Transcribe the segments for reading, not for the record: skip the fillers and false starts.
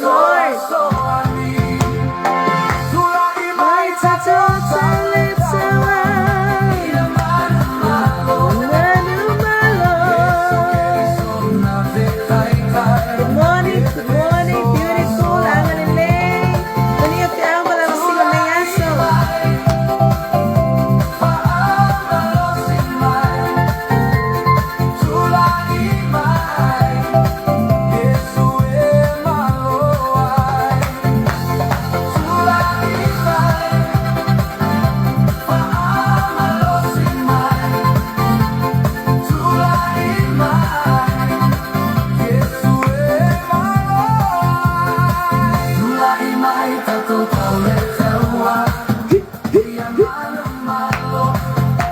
Source. Good morning, beautiful. Angalilei. Mania te au mala masilo nei aso.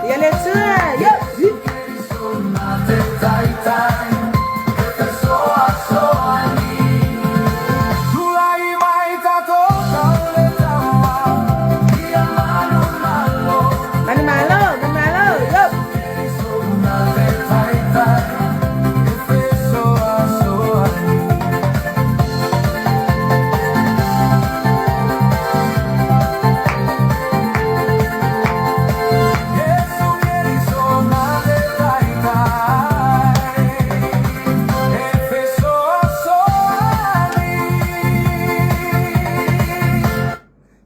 Ia le tua. Yo. Manu malo, manu malo. Yo.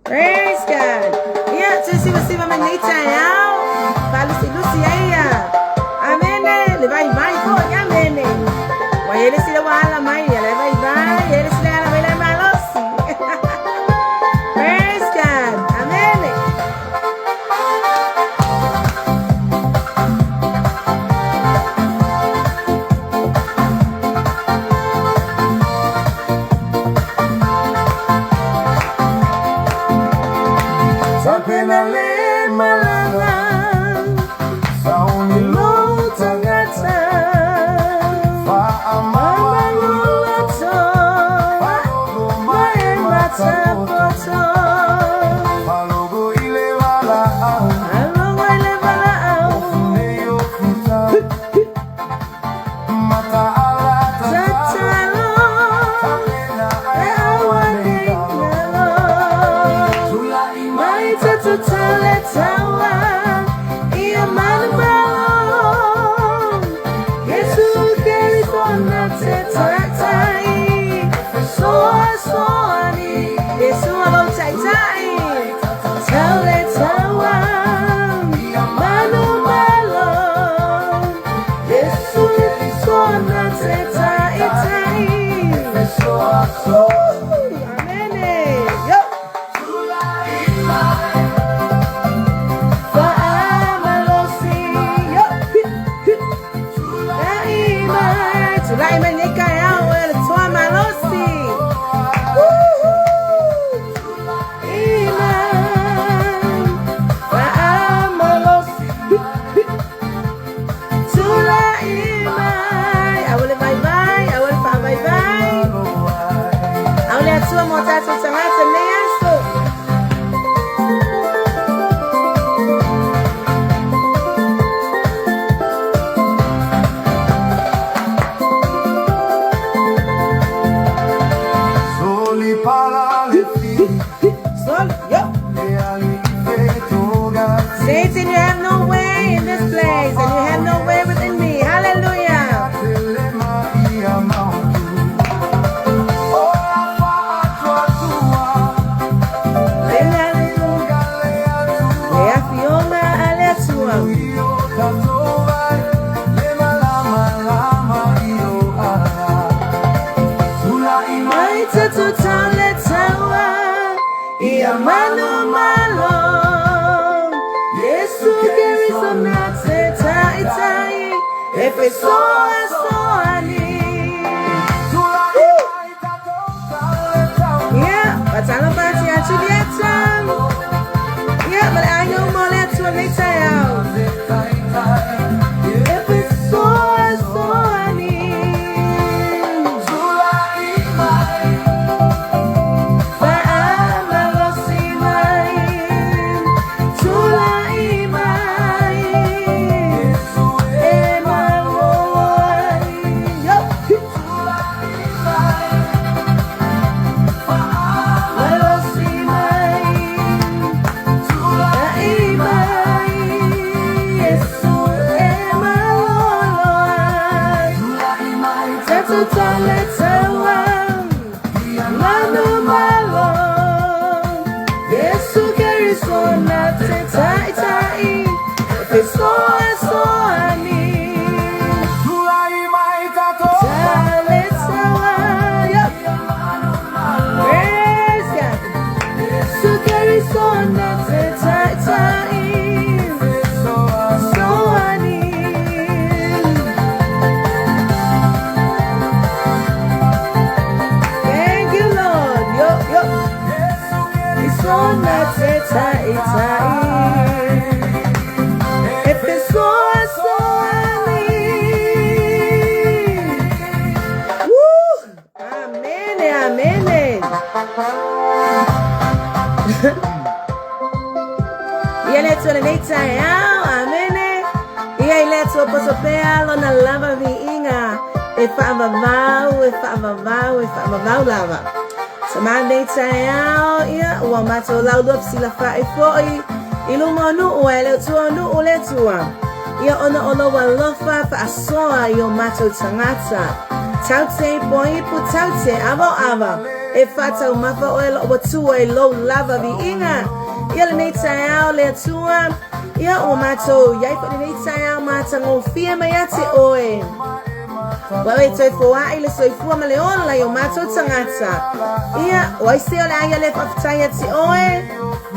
Praise God. Ia, tusi wasi wa manita yao. Palusi lusi ia. Amene, le vai vai po, amene. Wa ele si le wala mai, le vai vai, ele si le ala mai le malosi. Praise God. Amene. Sapena le malanga Sauni lo tangata Mama Mama mae matapoto. Falogo ile wala au Alogo ile wala au. Ofune yo futa Mata ala Tatalo. Tapena E ai awa awa nei nei galo nalo. Tulai Mai mai tatu tale tawa. Ia manu malo. Yesu Kristo na te tatai. Soa soa ni. Yesu alo tai tai. Tale tawa. Manu malo. Yesu Kristo na te tai tai. Woo! Amene. Yo. Fa'amalosi. Yo. Laimai. Tulaimai nika yao ele toa malosi. Woohoo! Imai. Fa'amalosi. Tulaimai. Awole bye bye. Awole fa bye bye. Awole atua mo tato tangata nei aso. Soli para le fi Sol. Yo. Le ali fetoga Satan, you have no way in this place, and you have no way within me. Hallelujah. Telema ia mautu Ora fa atua tua Le Uga le atua afioga ale atua. Io tatovai Le malama lama io ala Tulai Mai mai tatu tale tawa, ia manu malo. Yesu Kristo na te tai tai, Efeso asoani. Tulai mai tatotale taua Yeah, batalo pati achulieta. Yeah, but I know more atua nei taiao. Tai tai Efeso asoani. Tulai mai Fa'amalosi mai, tulai mai, Yesu e malo ai. Amene. Ia le Atua lenei taeao, amene. Ia i le Atua poso pea lona lava viiga e faavavau, e faavavau, e faavavau lava. Sama lenei taeao, ia ua matou laulua fesilafai foi i luma o nuu ae le o tua o nuu le Atua. Ia ona o lou alofa faasoa i o matou tagata. Taute i poipu, taute ava o ava, e faataumafa oe loo Atua i lou lava viiga. Ia lenei taeao le Atua, ia ua matou iai foi lenei taeao matagofie mai ia te oe. Ua e toe foai le soifua ma le ola i o matou tagata. Ia, o ai se o le a ia le faafetai ia te oe,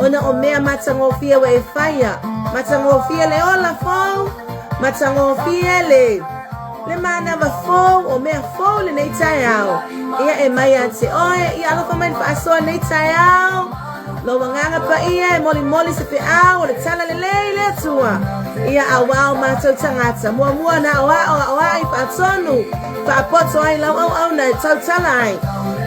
ona o mea matagofie ua e faia. Matagofie le ola fou, matagofie le le manava fou, o mea fou lenei taeao. Ia e mai ia te oe, ia alofa mai le faasoa lenei taeao. Lou agaga paia e molimoli se feau o le tala lelei le Atua. Ia auao matou tagata. Muamua na aoao aoai faatonu, faapoto ai lau auauna e tautala ai.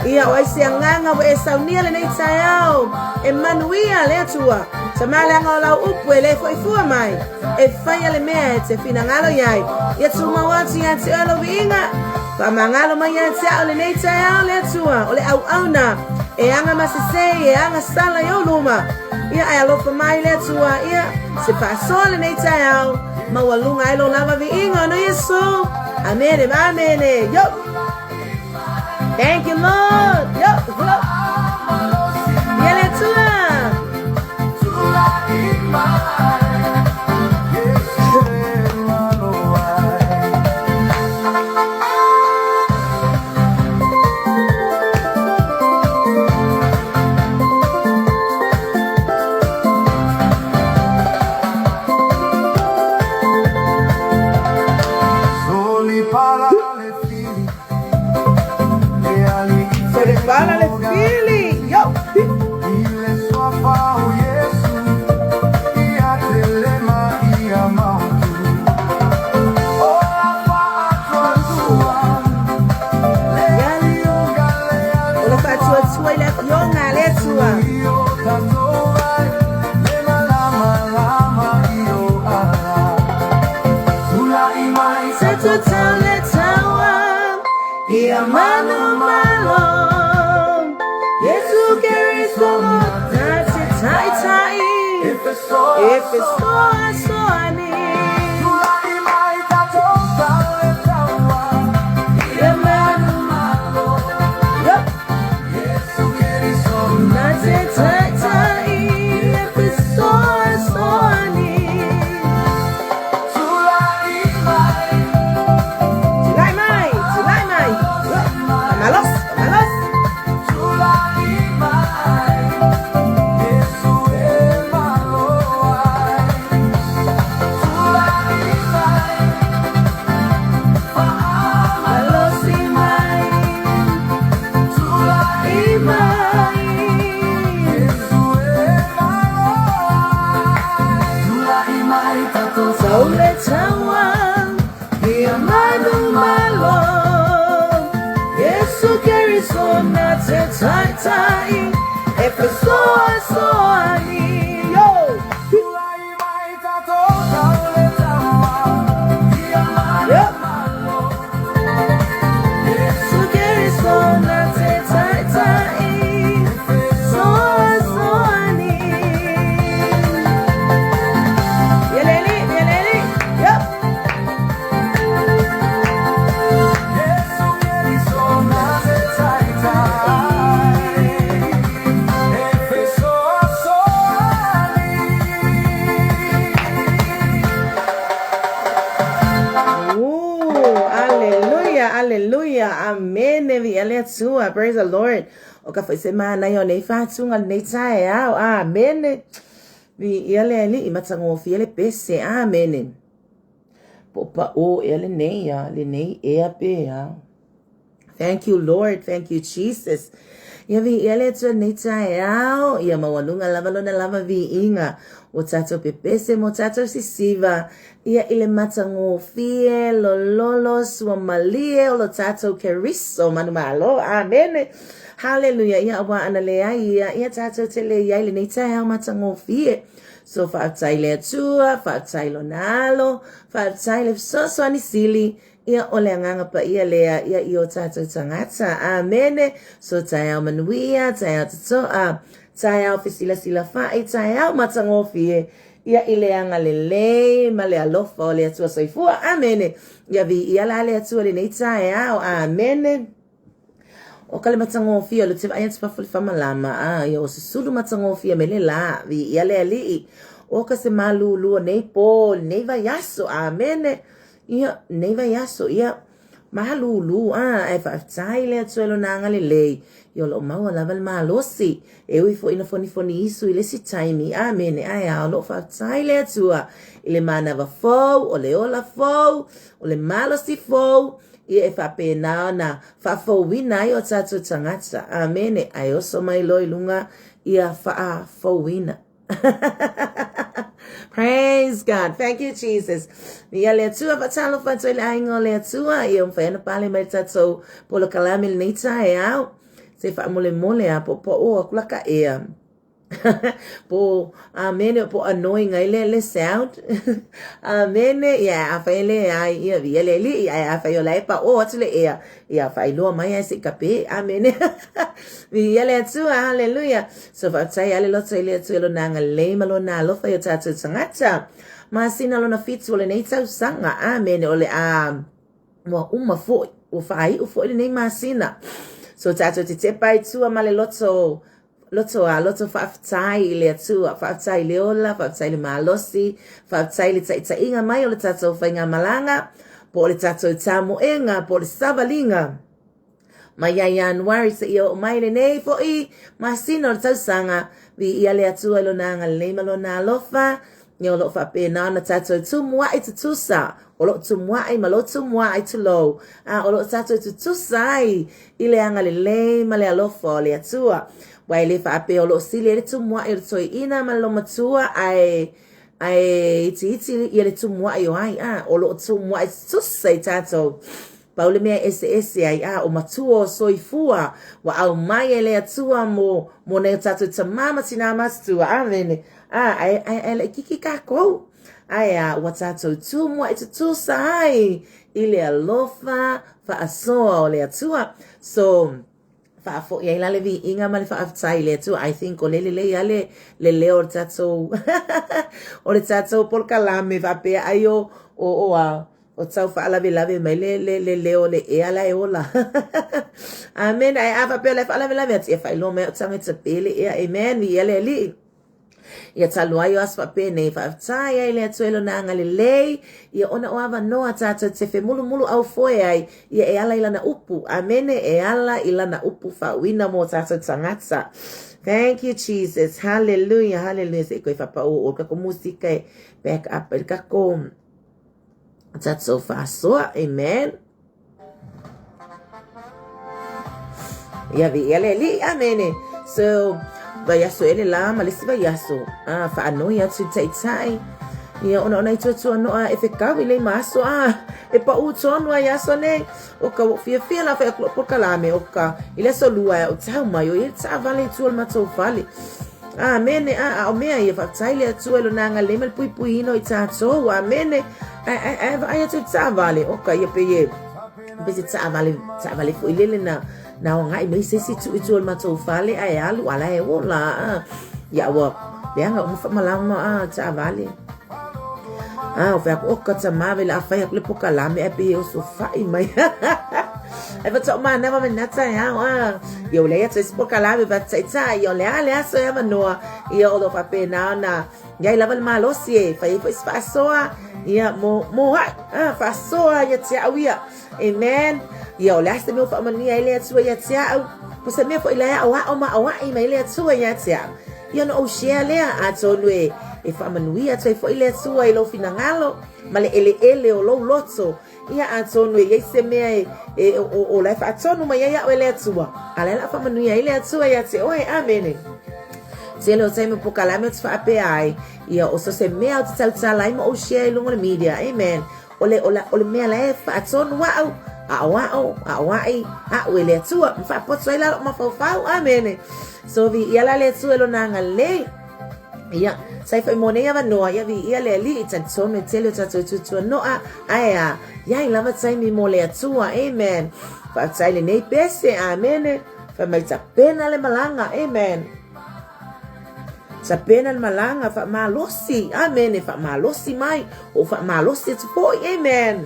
Ia o ai se agaga ua e saunia lenei taeao e manuia le Atua. Tama leaga o lau upu e le foi fua mai. E faia le mea e te finagalo i ai. Ia tumau atu ia te oe lou viiga. Faamagalo mai ia te au lenei taeao le Atua o le auauna e aga masesei e aga sala i ou luma. Ia ae alofa mai le Atua ia se faasoa lenei taeao maualuga ai lo lava viiga ona Iesu. Amene, amene. Yo. Thank you, Lord. Yo. Yo. Ia le Atua. Solipala le fili. Yo. O le faatuatua i le afioga a le Atua. Se tutau le taua ia manu malo Yesu Keriso ta te taitai E fesoasoani Ia manu malo Yup. Na te taitai E fesoasoani Tulai mai, tulai mai. Malos, malos. Malosi mai, tulai mai. Saule taua, ia manu malo. Yesu Keriso na te taitai, e fesoasoani. Yo! Yup. Yesu Keriso na te taitai, fesoasoani. Yeleli, yeleli. Yup. Ooh, hallelujah, hallelujah. Amene, vi le Atua. Praise the Lord. O ka foi se mana i o nei whātunga nei taeao. Amene. Vi ia le ali i matangofie le pese. Amene. Po pa o ea lenei a, lenei ea pe a. Thank you, Lord. Thank you, Jesus. Ia viia le Atua nei taeao, ia maualuga lava lona lava viiga. Ua tatou pepese ma o tatou sisiva, ia i le matagofie, lololo, suamalie o lo tatou Keriso manumalo. Amene. Haleluia. Ia aua ana leai ia, ia tatou te le i ai lenei taeao matagofie. So faafetai le Atua, faafetai lona alo, faafetai le fesoasoani sili, Ia, o le Agaga Paia lea, ia i o tātou tagata. Āmene. So taeao manuia, taeao totoa, taeao fesilasilafai, taeao matagofie, ia i le agalelei ma le alofa o le Atua Soifua. Āmene. Ia viia la le Atua i lenei taeao. Āmene. O ka le matagofie o le te vaai atu fafo le famalama, a ia ua susulu matagofie mai le lā, viia le Alii. O ka se malūlū o nei pō, lenei vaiaso, āmene. Ia, nei vaiaso, ia, malūlū, a, ae faafetai le Atua i Lona agalelei, ia o lo o maua lava le malosi. E ui foi ina fonifoni isu i le isi taimi, amene, ae a, o lo o faafetai le Atua i le manava fou, o le ola fou, o le malosi fou, ia e faapena ona faafouina ai o tatou tagata. Amene, ae oso mai loa i luga ia faafouina. Praise God. Thank you, Jesus. Ia le Atua, faatalofa atu ai le aiga o le Atua. Ia mafai ona pale mai le tatou polokalame lenei taeao. Se faamolemole a po po o aku la ka ea. Po amene po annoying ai le le sound. Amene ia afai le ai ia via le alii ae afai o la e paʻō atu le ea ia faailoa mai ae se i kape. Amene. Viia le Atua, haleluia. So faafetai lava le loto i le Atua i lona agalelei ma lona alofa i o tatou tagata. Masina lona fitu o lenei tausaga. Amene. O le a ua uma foi, ua faaiu foi lenei masina. So tatou te tepa ai tua ma le loto loto a loto faafetai i le Atua, faafetai i le ola, faafetai i le malosi, faafetai i le taitaiga mai o le tatou faigamalaga, po o le tatou tamoega, po o le savaliga mai ia Ianuari seia oo mai lenei foi masina o le tausaga. Viia le Atua i Lona agalelei ma Lona alofa, ia o lo o faapena ona tatou tumuai tutusa, o lou tumuai ma lou tumuai, tulou, a o lo o tatou tutusa ai i le agalelei ma le alofa o le Atua. Aua e le faapea o lo o sili ai le tumuai o le toeaina ma le loumatua, ae ae itiiti ia le tumuai o ai, a o lo o tumuai tutusa i tatou. Pau le mea e eseese ai, a o matua o soifua ua aumai e le Atua mo, mo nai o tatou tamā ma tinā matutua. Amene. A, ae, ae, ae laititi kākou. Ae a, ua tatou tumuai tutusa ai i le alofa faasoa o le Atua. So, faafoi ai la le viiga ma le faafetai i le Atua. I think o le lelei lava le, le leo o le tatou o le tatou polokalame faapea ai o, o, o a, o tau faalavelave mai le, le, le leo o le ea la e ola. Amen. Ae a faapea o la e faalavelave atu, ia faailoa mai au tagata pele ea. Amen. Viia le Alii. Ia talu ai o aso faapenei, faafetai ai le Atua i Lona agalelei, ia ona o avanoa tatou te femulumulu aufoe ai, ia e ala i Lana upu. Amene, e ala i Lana upu faauuina mo tatou tagata. Thank you, Jesus. Hallelujah, hallelujah. Se i koe whapau o kako musika e back up e kako tatou faasoa. Amen. Ia viia le Alii. Amene. So, vaiaso e le lā ma le isi vaiaso. Ah, faanoi atu i taitai. Ia, ona ona i tuatua noa e fekau i lei ma aso. Ah, e paʻū tonu ai aso nei. O ka ua fiafia la whai aku polokalame o ka i le aso lua e o tau mai o ia taavale i tua o le matou fale. Amene, a, a o mea ia faafetai le Atua i lona agalelei ma le puipuiina o i tatou. Amene. Ae, ae, ae vaai atu i le taavale, oka ia pei e, pei se taavale, taavale foi lele na, na agai mai se isi tuu i tua o le matou fale, ae alu, a la e ola, a. Ia ua leaga uma faamalama, a, taavale. A, o fai aku, oka tamā vela a fai aku le pokalame, ae pei e osofai mai. Ae faatoa manava mai lena taeao, a. Ia ua leai atu ai se pokalame faataitai, ia o le a le aso e avanoa, ia o lo o faapena ona i ai lava le malosi e fai ai foi se faasoa, ia mo, mo ai, a, faasoa ia te au ia. Amen. Ia o le a se mea ua faamanuia ai le Atua ia te au, po o se mea foi la e aʻoaʻo ma aʻoaʻi mai le Atua ia te au. Ia ona ou share lea, atonu e e faamanuia atu ai foi le Atua i lou finagalo ma le eleele o lou loto. Ia atonu e i ai se mea e, e o, o la e faatonu mai ai au e le Atua, a o la e o le a faamanuia ai le Atua ia te oe. Amene. Tele o taimi polokalame ou te faapea ai, ia o so se mea ou te tautala ai ma ou share i luga o le media. Amen. O le, o le, o le mea la e faatonu au, aoao, aoai, au e le Atua, ma faapoto ai la lou mafaufau. Amene. So, viia la le Atua i lona agalelei. Ia, sai foi mo nei avanoa, ia viia le Alii, talitonu e tele o tatou tuatuanoa, ae a, iai lava taimi mo le Atua, amen. Faafetai lenei pese, amene. Fai mai tapena le malaga, amen. Tapena le malaga, faamalosi, amene, faamalosi mai, o faamalosi atu foi, amen.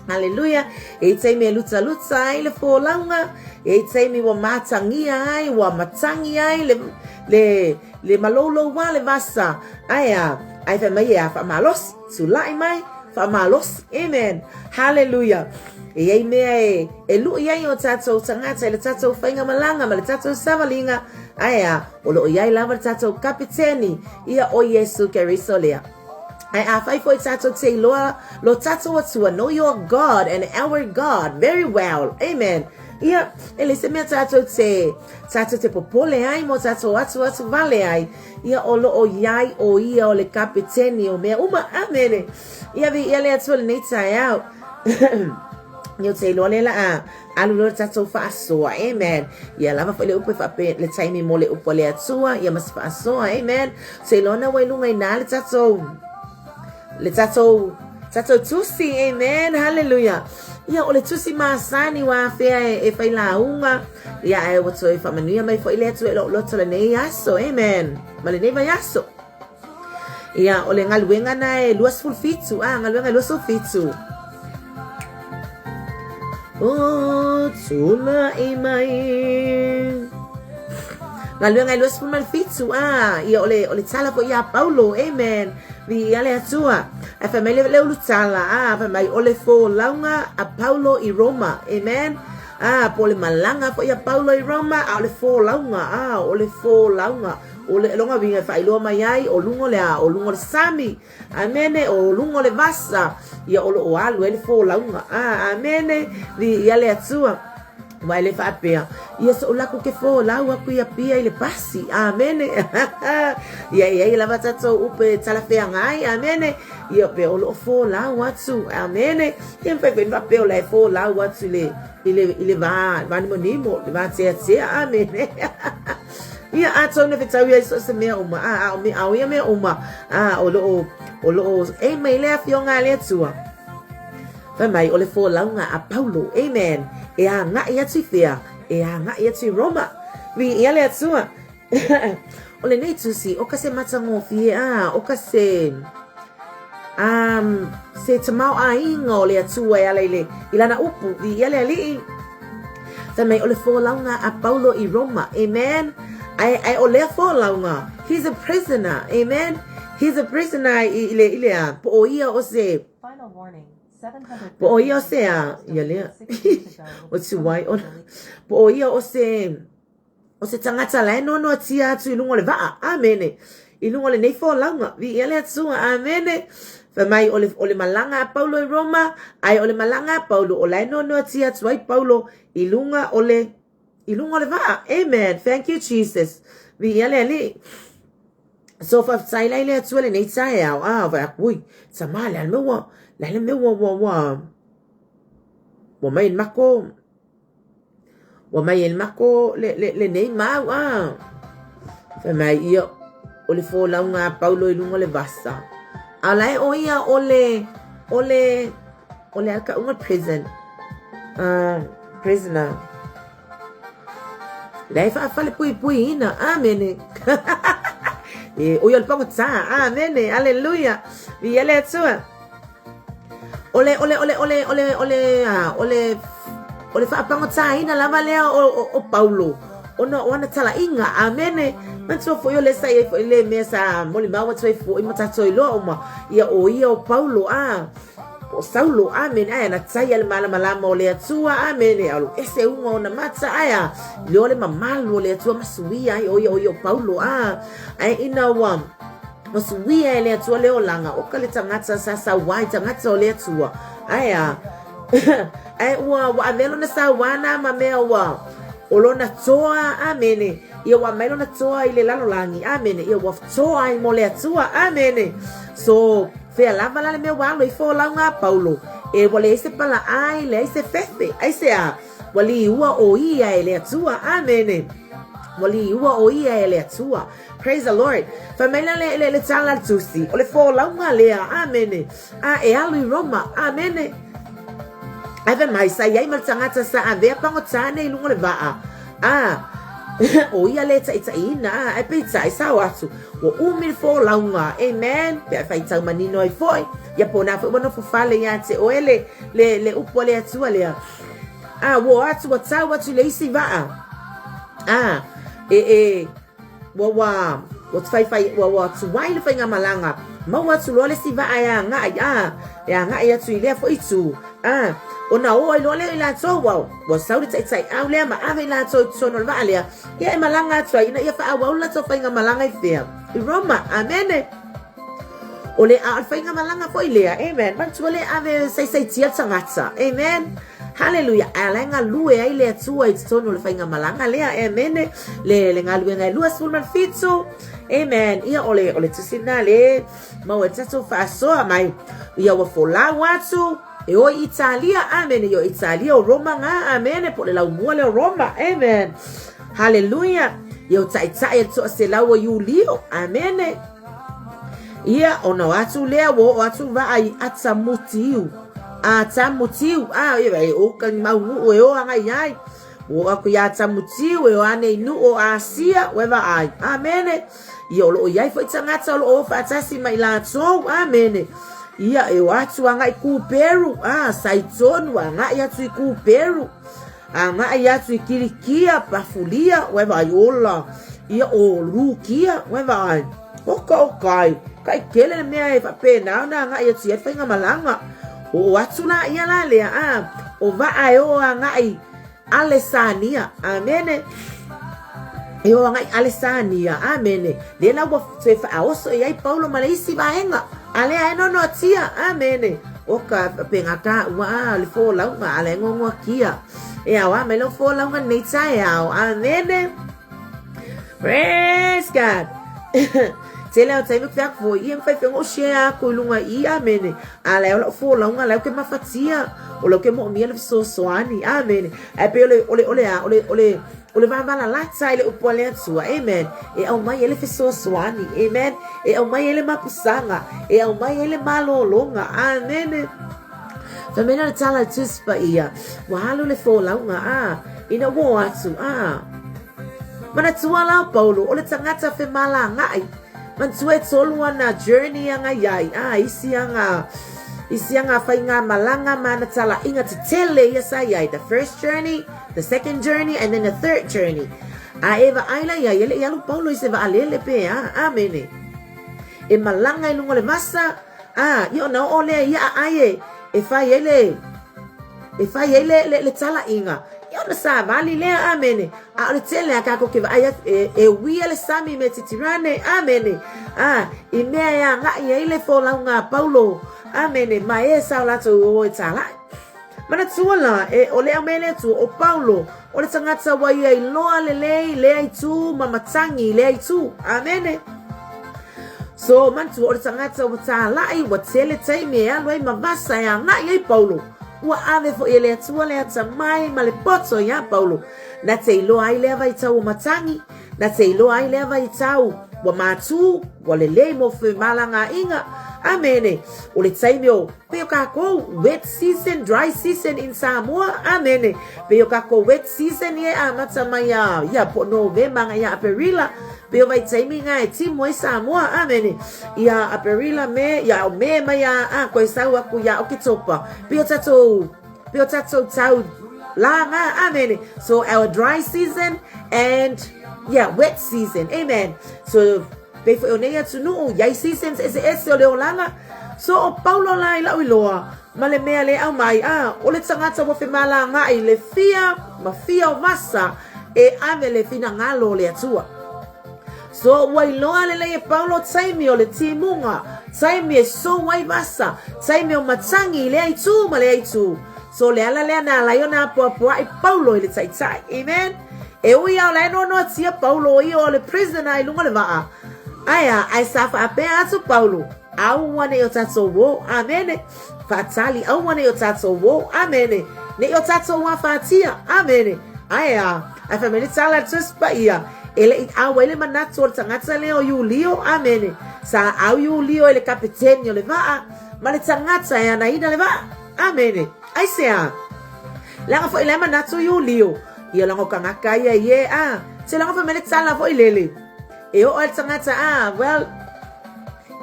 Haleluia. E i taimi e lutaluta ai le folauga, e i taimi ua matangia ai, ua matangi ai le, le, le malouloua le vasa. Ae a, ae fai mai e a faamalosi, tulai mai, faamalosi. Amen. Haleluia. E i ai mea e, e lui ai o tatou tagata i le tatou faigamalaga ma le tatou savaliga, ae a, o lo o i ai lava le tatou kapiteni, ia o Iesu Keriso lea. Ae afai foi tatou te iloa lo tatou Atua, know your God and our God very well. Amen. Ia, e leai se mea tatou te, tatou te popole ai mo tatou atu atu vale ai. Ia, o lo o iai o ia o le kapeteni o mea uma. Amene. Ia, viia le Atua lenei taeao. Ia, ou te iloa lea la a alu loa le tatou faasoa. Amen. Ia lava foi le upu e faape, le taimi mo le upu a le Atua, ia ma se faasoa. Amen. Ou te iloa na ua i luga i ina le tatou, le tatou, tatou tusi. Amen. Hallelujah. Ia, o le tusi masani ua afea e, e fai lauga. Ia, ae ua toe faamanuia mai foi le Atua i lou loto lenei aso. Amen. Ma lenei vaiaso. Ia, o le galuega na e 27, ah, galuega e 27. Oh, tula'i mai. Galuega e 27, ah, ia, o le, o le tala foi ia Paulo, amen. Viia le Atua. Ae fai mai le, le ulu tala, ah, fai mai, o le folauga a Paulo i Roma, amen. Ah, po o le malaga foi a Paulo i Roma, a o le folauga, ah, o le folauga. O le lona uiga e faailoa mai ai, o luga o le a? O luga o le sami. Amene. O luga o le vasa. Ia o lo o alu ai le folauga. Ah, amene. Viia le Atua. Aua e le faapea, ia so'u laku ke folau aku i Apia i le pasi. Amene. Ia e iai lava tatou upu e talafeagai. Amene. Ia pe o lo o folau atu. Amene. Ia mafai foi ona faapea o la e folau atu i le, i le, i le va, va nimonimo, le va teatea. Amene. Ia, atonu e fetaui ai so o se mea uma, a, a o, me, a o ia mea uma, a, o lo o, o lo o, e mai le afioga a le Atua. Fai mai, o le folauga a Paulo, amen, e agai atu i whea, e agai atu i Roma. Viia le Atua. O lenei tusi, o ka se matagofie, a, o ka se, um, se tamaoaiga o le Atua e ala i le, i lana upu, viia le Alii. Fai mai o le folauga a Paulo i Roma, amen. Ae, ae o lea folauga, he's a prisoner, amen. He's a prisoner i, i le, i le a, po o ia o se, po o ia o se a, ia lea, o tuai ona, po o ia o se, O se tagata la e noanoatia atu i luga o le vaa. Amene. I luga o lenei folauga. Viia le Atua. Amene. Fai mai, o le, o le malaga a Paulo i Roma, ae o le malaga a Paulo, o la e noanoatia atu ai Paulo i luga o le, i luga o le vaa. Amen. Thank you, Jesus. Viia le Alii. So faafetai la i le Atua lenei taeao. Ah, vaai atu, ui, sama, le a le mea ua, le a le mea ua, ua, ua, ua mai i le mako, Ua mai e le mako le, le, lenei mau, a. Fai mai ia, o le folauga a Paulo i luga o le vasa. A la e o ia o le, o le, o le alakauga prison. Prisoner. La e faafalepuipuiina. Amene. E, o ia o le pagota. Amene. Aleluia. Viia le Atua. O le, o le, o le, o le, o le, o le, a, o le, o le faapagotāina lava lea o, o, o Paulo, ona o ana talaiga, amene. Manatua foi o lea sa i ai foi le mea sa molimau atu ai foi ma tatou iloa uma, ia o ia o Paulo, a. Po o Saulo, amene, ae na taia le malamalama o le Atua, amene, a alu ese uga o ona mata, ae a, iloa le mamalu o le Atua ma suia ai o ia o ia o Paulo, a, ae ina ua, ua suia e le Atua le olaga, oka le tagata sa sauā i tagata o le Atua, ae a, ae ua, ua avea lona sauā na ma mea ua, o lona toa, amene, ia ua aumai lona toa i le lalolagi, amene, ia ua toa ai mo le Atua, amene. So, fea lava la le mea ua alo ai folauga a Paulo, e ua leai se palaai, leai se fefe, aisea? Ua liua o ia e le Atua, amene. Ua liua o ia e le Atua. Praise the Lord. Fai mai la le, le, le tala a le tusi, o le folauga lea, amene, a e alu i Roma, amene. Ae fai mai, sa i ai ma le tagata sa avea pagotā nei i luga o le vaa, a o ia le taʻitaʻiina, a ae peitai, sao atu, ua umi le folauga, amen, pe a faitau manino ai foi, ia po o na foi ua nofo fale iā te oe le, le, le upu a le Atua lea. A, ua o atu, ua tau atu i le isi vaa, a, e, e, Ua, ua, ua faifai, ua, ua tuai le faigamalaga, maua atu loa le isi vaa e agai, a, e agai atu i lea foi itu, a, ona o ai loa lea o i latou, ua, ua sau le taitaiau lea ma ave i latou i totonu o le vaa lea, ia e malaga atu ai ina ia faaauau le latou faigamalaga i fea? I Roma. Amene. O le, a o le faigamalaga foi lea, amen, manatua le ave saisaitia le tagata, amen. Haleluia! A la e galue ai le Atua i totonu o le faigamalaga lea, amene, le, le galuega e 27, amen. Ia, o le, o le tusi lena le maua e tatou faasoa mai. Ia, ua folau atu, e o i Italia, amene, ia o Italia o Roma ngā, amene, po o le laumua lea o Roma, amen. Haleluia! Ia, o taitai a le toaselau o Iulio, amene. Ia, ona o atu lea, ua oo atu vaa i Atamutiу. A Tamutiu, a ia e o ka mau nuu e o agai ai. Ua oo aku iā Tamutiu e o ane i nuu o Asia, ua e vaai. Amene. Ia o loo iai foi tagata o loo o faatasi ma i latou. Amene. Ia e o atu agai Kuperu, a Saitonu agai atu i Kuperu. Agai atu i Kilikia, Pafulia, ua e vaai ola. Ia o Lukia, ua e vaai. Oka o kai, kai tele le mea e faapena ona agai atu i ai le faigamalaga. Oo atu la ia la lea, a, o vaa e o agai Alesania. Amene. E o agai Alesania. Amene. Lea la ua toe faaoso i ai Paulo ma le isi vaega. A lea e nonoatia. Amene. Oka, faapena tāua, a, le folauga, a lea e gogoakia. E aoā mai lau folauga nei taeao. Amene. Praise God. Tele au taimi ku aku foi ia mawhai whenga o share aku i lunga i amene. A leo lau folauga leo ke mafatia. O leo ke moomia le fesoasoani. Amene. Ae pei o le, o le, o le a, o le, o le, o le vavalalata i le upu a le Atua. Amen. E aumai ai le fesoasoani. Amen. E aumai ai le mapusaga. E aumai ai le malōlōga. Amene. Fai mai la le tala i le Tusi Paia, ua alu le folauga, a, ina ua o atu, a. Manatua la o Paulo, o le tagata femalagaai. Manatua e tolu ana journey anga iai, a, isi anga, isi anga faigamalaga ma ana talaiga tetele ia sa iai, the first journey, the second journey, and then the third journey. A e vaai la iai, e le i alu Paulo i se vaalele pe a, amene. E malaga i luga o le vasa, A, ia ona oo lea i aʻai e, e fai ai le, e fai ai le, le, le talaiga. Ia ona savali lea, amene. A o le tele a kākou ke vaai atu, e, e uia le sami me Titirane, amene. A, i mea e agaʻi ai le folauga a Paulo, amene, ma e sa o latou o e tālaʻi. Manatua la, e, o le aumai le Atua, o Paulo, o le tagata ua ia iloa lelei lea itu ma matangi i lea itu. Amene. So, manatua, o le tagata ua tālaʻi, ua tele taimi e alu ai ma vasa e agaʻi ai Paulo. Ua ave foi e le Atua le atamai ma le poto iā Paulo, na te iloa ai lea vaitau o matangi, na te iloa ai lea vaitau ua matū, ua lelei mo femalagaaiga. Amene. O le taimi o, pei o kākou, wet season, dry season in Samoa. Amene. Pei o kākou wet season ia e amata mai iā, ia po o Novema agai iā Aperila. Pei o vaitaimi ngā e timu ai Samoa. Amene. Iā Aperila, Me, ia o Me mai a, a koe sau aku iā Oketopa. Pei o tātou, pei o tātou tau lā ngā. Amene. So our dry season and yeah, wet season. Amen. So, pei foi o nei atunuu, iai seasons eseese o le olaga. So o Paulo la i la'u iloa ma le mea lea e aumai, a, o le tagata ua femalaga'i i le fia ma fia o vasa e ave le finagalo o le Atua. So ua iloa lelei e Paulo taimi o le timuga, taimi e sou ai vasa, taimi o matagi i lea itu ma lea itu. So le ala lea na ala ai ona apoapoa'i Paulo i le Taitai. Amen. E ui a o la e noanoatia Paulo o ia o le prisoner i luga o le vaa. Ae a, ae sa faapea atu Paulo, Aua nei o tatou o, amene. Faatali, aua nei o tatou o, amene. Nei o tatou afatia, amene. Ae a, ae fai mai le tala a le Tusi Paia, e le i au ai le manatu o le tagata lea o Iulio, amene. Sa au Iulio e le kapeteni o le vaa, ma le tagata e anaina le vaa, amene. Aisea? Leaga foi la e manatu Iulio, ia leaga o kangaka ia ie, a, se leaga fai mai le tala foi lele, E oo ai le tagata, ah, well,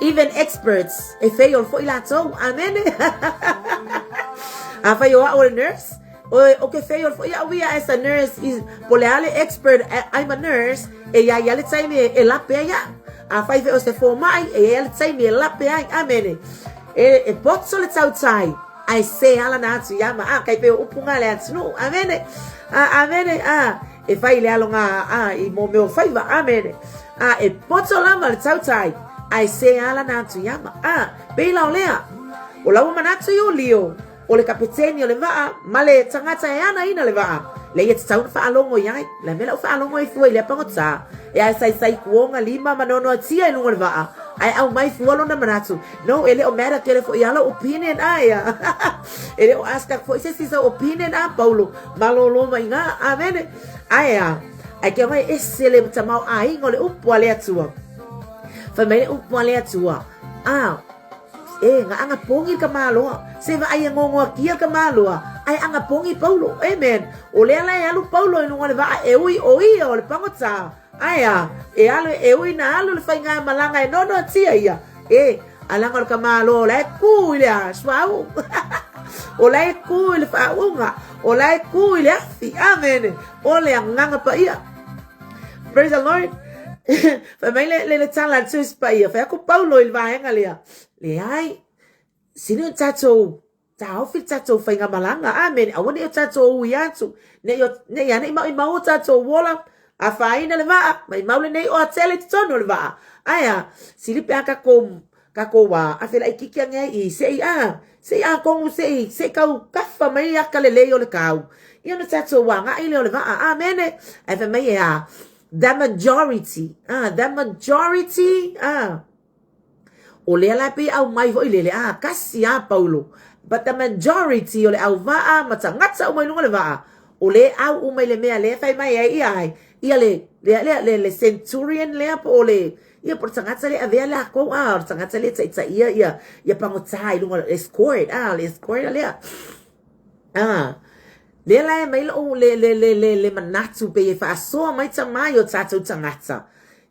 even experts, e fail foi latou. Amene. Afai o a'u o le nurse, o, o ke fail foi a'u ia as a nurse, is, po le a le expert, I'm a nurse, e ia ia le taimi e, e lape ai a'u. Afai foi o se fomai, e ia ia le taimi e lape ai. Amene. E, e poto le tautai, ae se ala na atu ia ma, ah, kai pe o upu ngā le atunuu. Amene. Ah, amene. Ah, E fai i le aloga a i mō mea o faiva, amene. A e poto lava le tautai, a e sē ala na atu iama. A, pei la o lea. O laua manatu i o lio, o le kapeteni o le vaa, ma le tagata e anaina le vaa, lea ia tatau ona faalogo i ai. Le mea lau faalogo ai fua i lea pagota, e a saisai kuoga lima ma noanoatia i luga o le vaa, ae aumai fua lona manatu. No, e le o matter tele foi ia lou opinion, ae a. E le o ask aku foi se isi sau opinion a Paulo. Malōlō mai ngā, āmene. Ae a, ae kia mai ese le tamaoaiga o le upu a le Atua. Fai mai le upu a le Atua, a, e, nga anga pongi ka maloa. Se vaai e ngongoakia ka maloa, ae anga pongi Paulo. Amen. O lea la e alu Paulo i luga o le vaa e ui o ia o le pagotā. Ae a, e alu e ui na alu le faigamalaga e nonoatia ia. E, a leaga o le tamāloa o la e kū i le a, suauu. o la e kū i le faauuga. O la e kū i le afi. Amene. O le agaga paia. Praise the Lord. Fai mai le, le, le tala a le Tusi Paia. Fai aku Paulo i le vaega lea. Leai. Sili ona tatou Taofi le tatou faigamalaga. Amene. Aua ne i o tatou ui atu. Ne i, o, ne i ane i maumau o tatou ola. Afaina le vaa. Maumau lenei oa tele i totonu o le vaa. Ae a, sili pe a kakou, kakou a, a felaʻikiki ane ai i, se i a, se i atonu se i, se i kau kafa mai aka lelei o le kau. Ia ona tatou agaʻi lea o le vaa. Amene. Ae fai mai e a, the majority, ah, the majority, ah, O lea la e pei aumai foi lele, ah, kasi a Paulo. But the majority o le au vaa ma tagata uma i luga o le vaa, o lea e au uma i le mea lea e fai mai ai ia ai, ia le, lea, lea, le, le centurion lea po o le, ia po o le tagata lea e avea lakou, ah, o le tagata lea e taitaia ia, ia pagota i luga o le escort, ah, le escort lea. Ah, lea la e aumai lou, le, le, le, le, le manatu pei e faasoa mai tamā i o tatou tagata.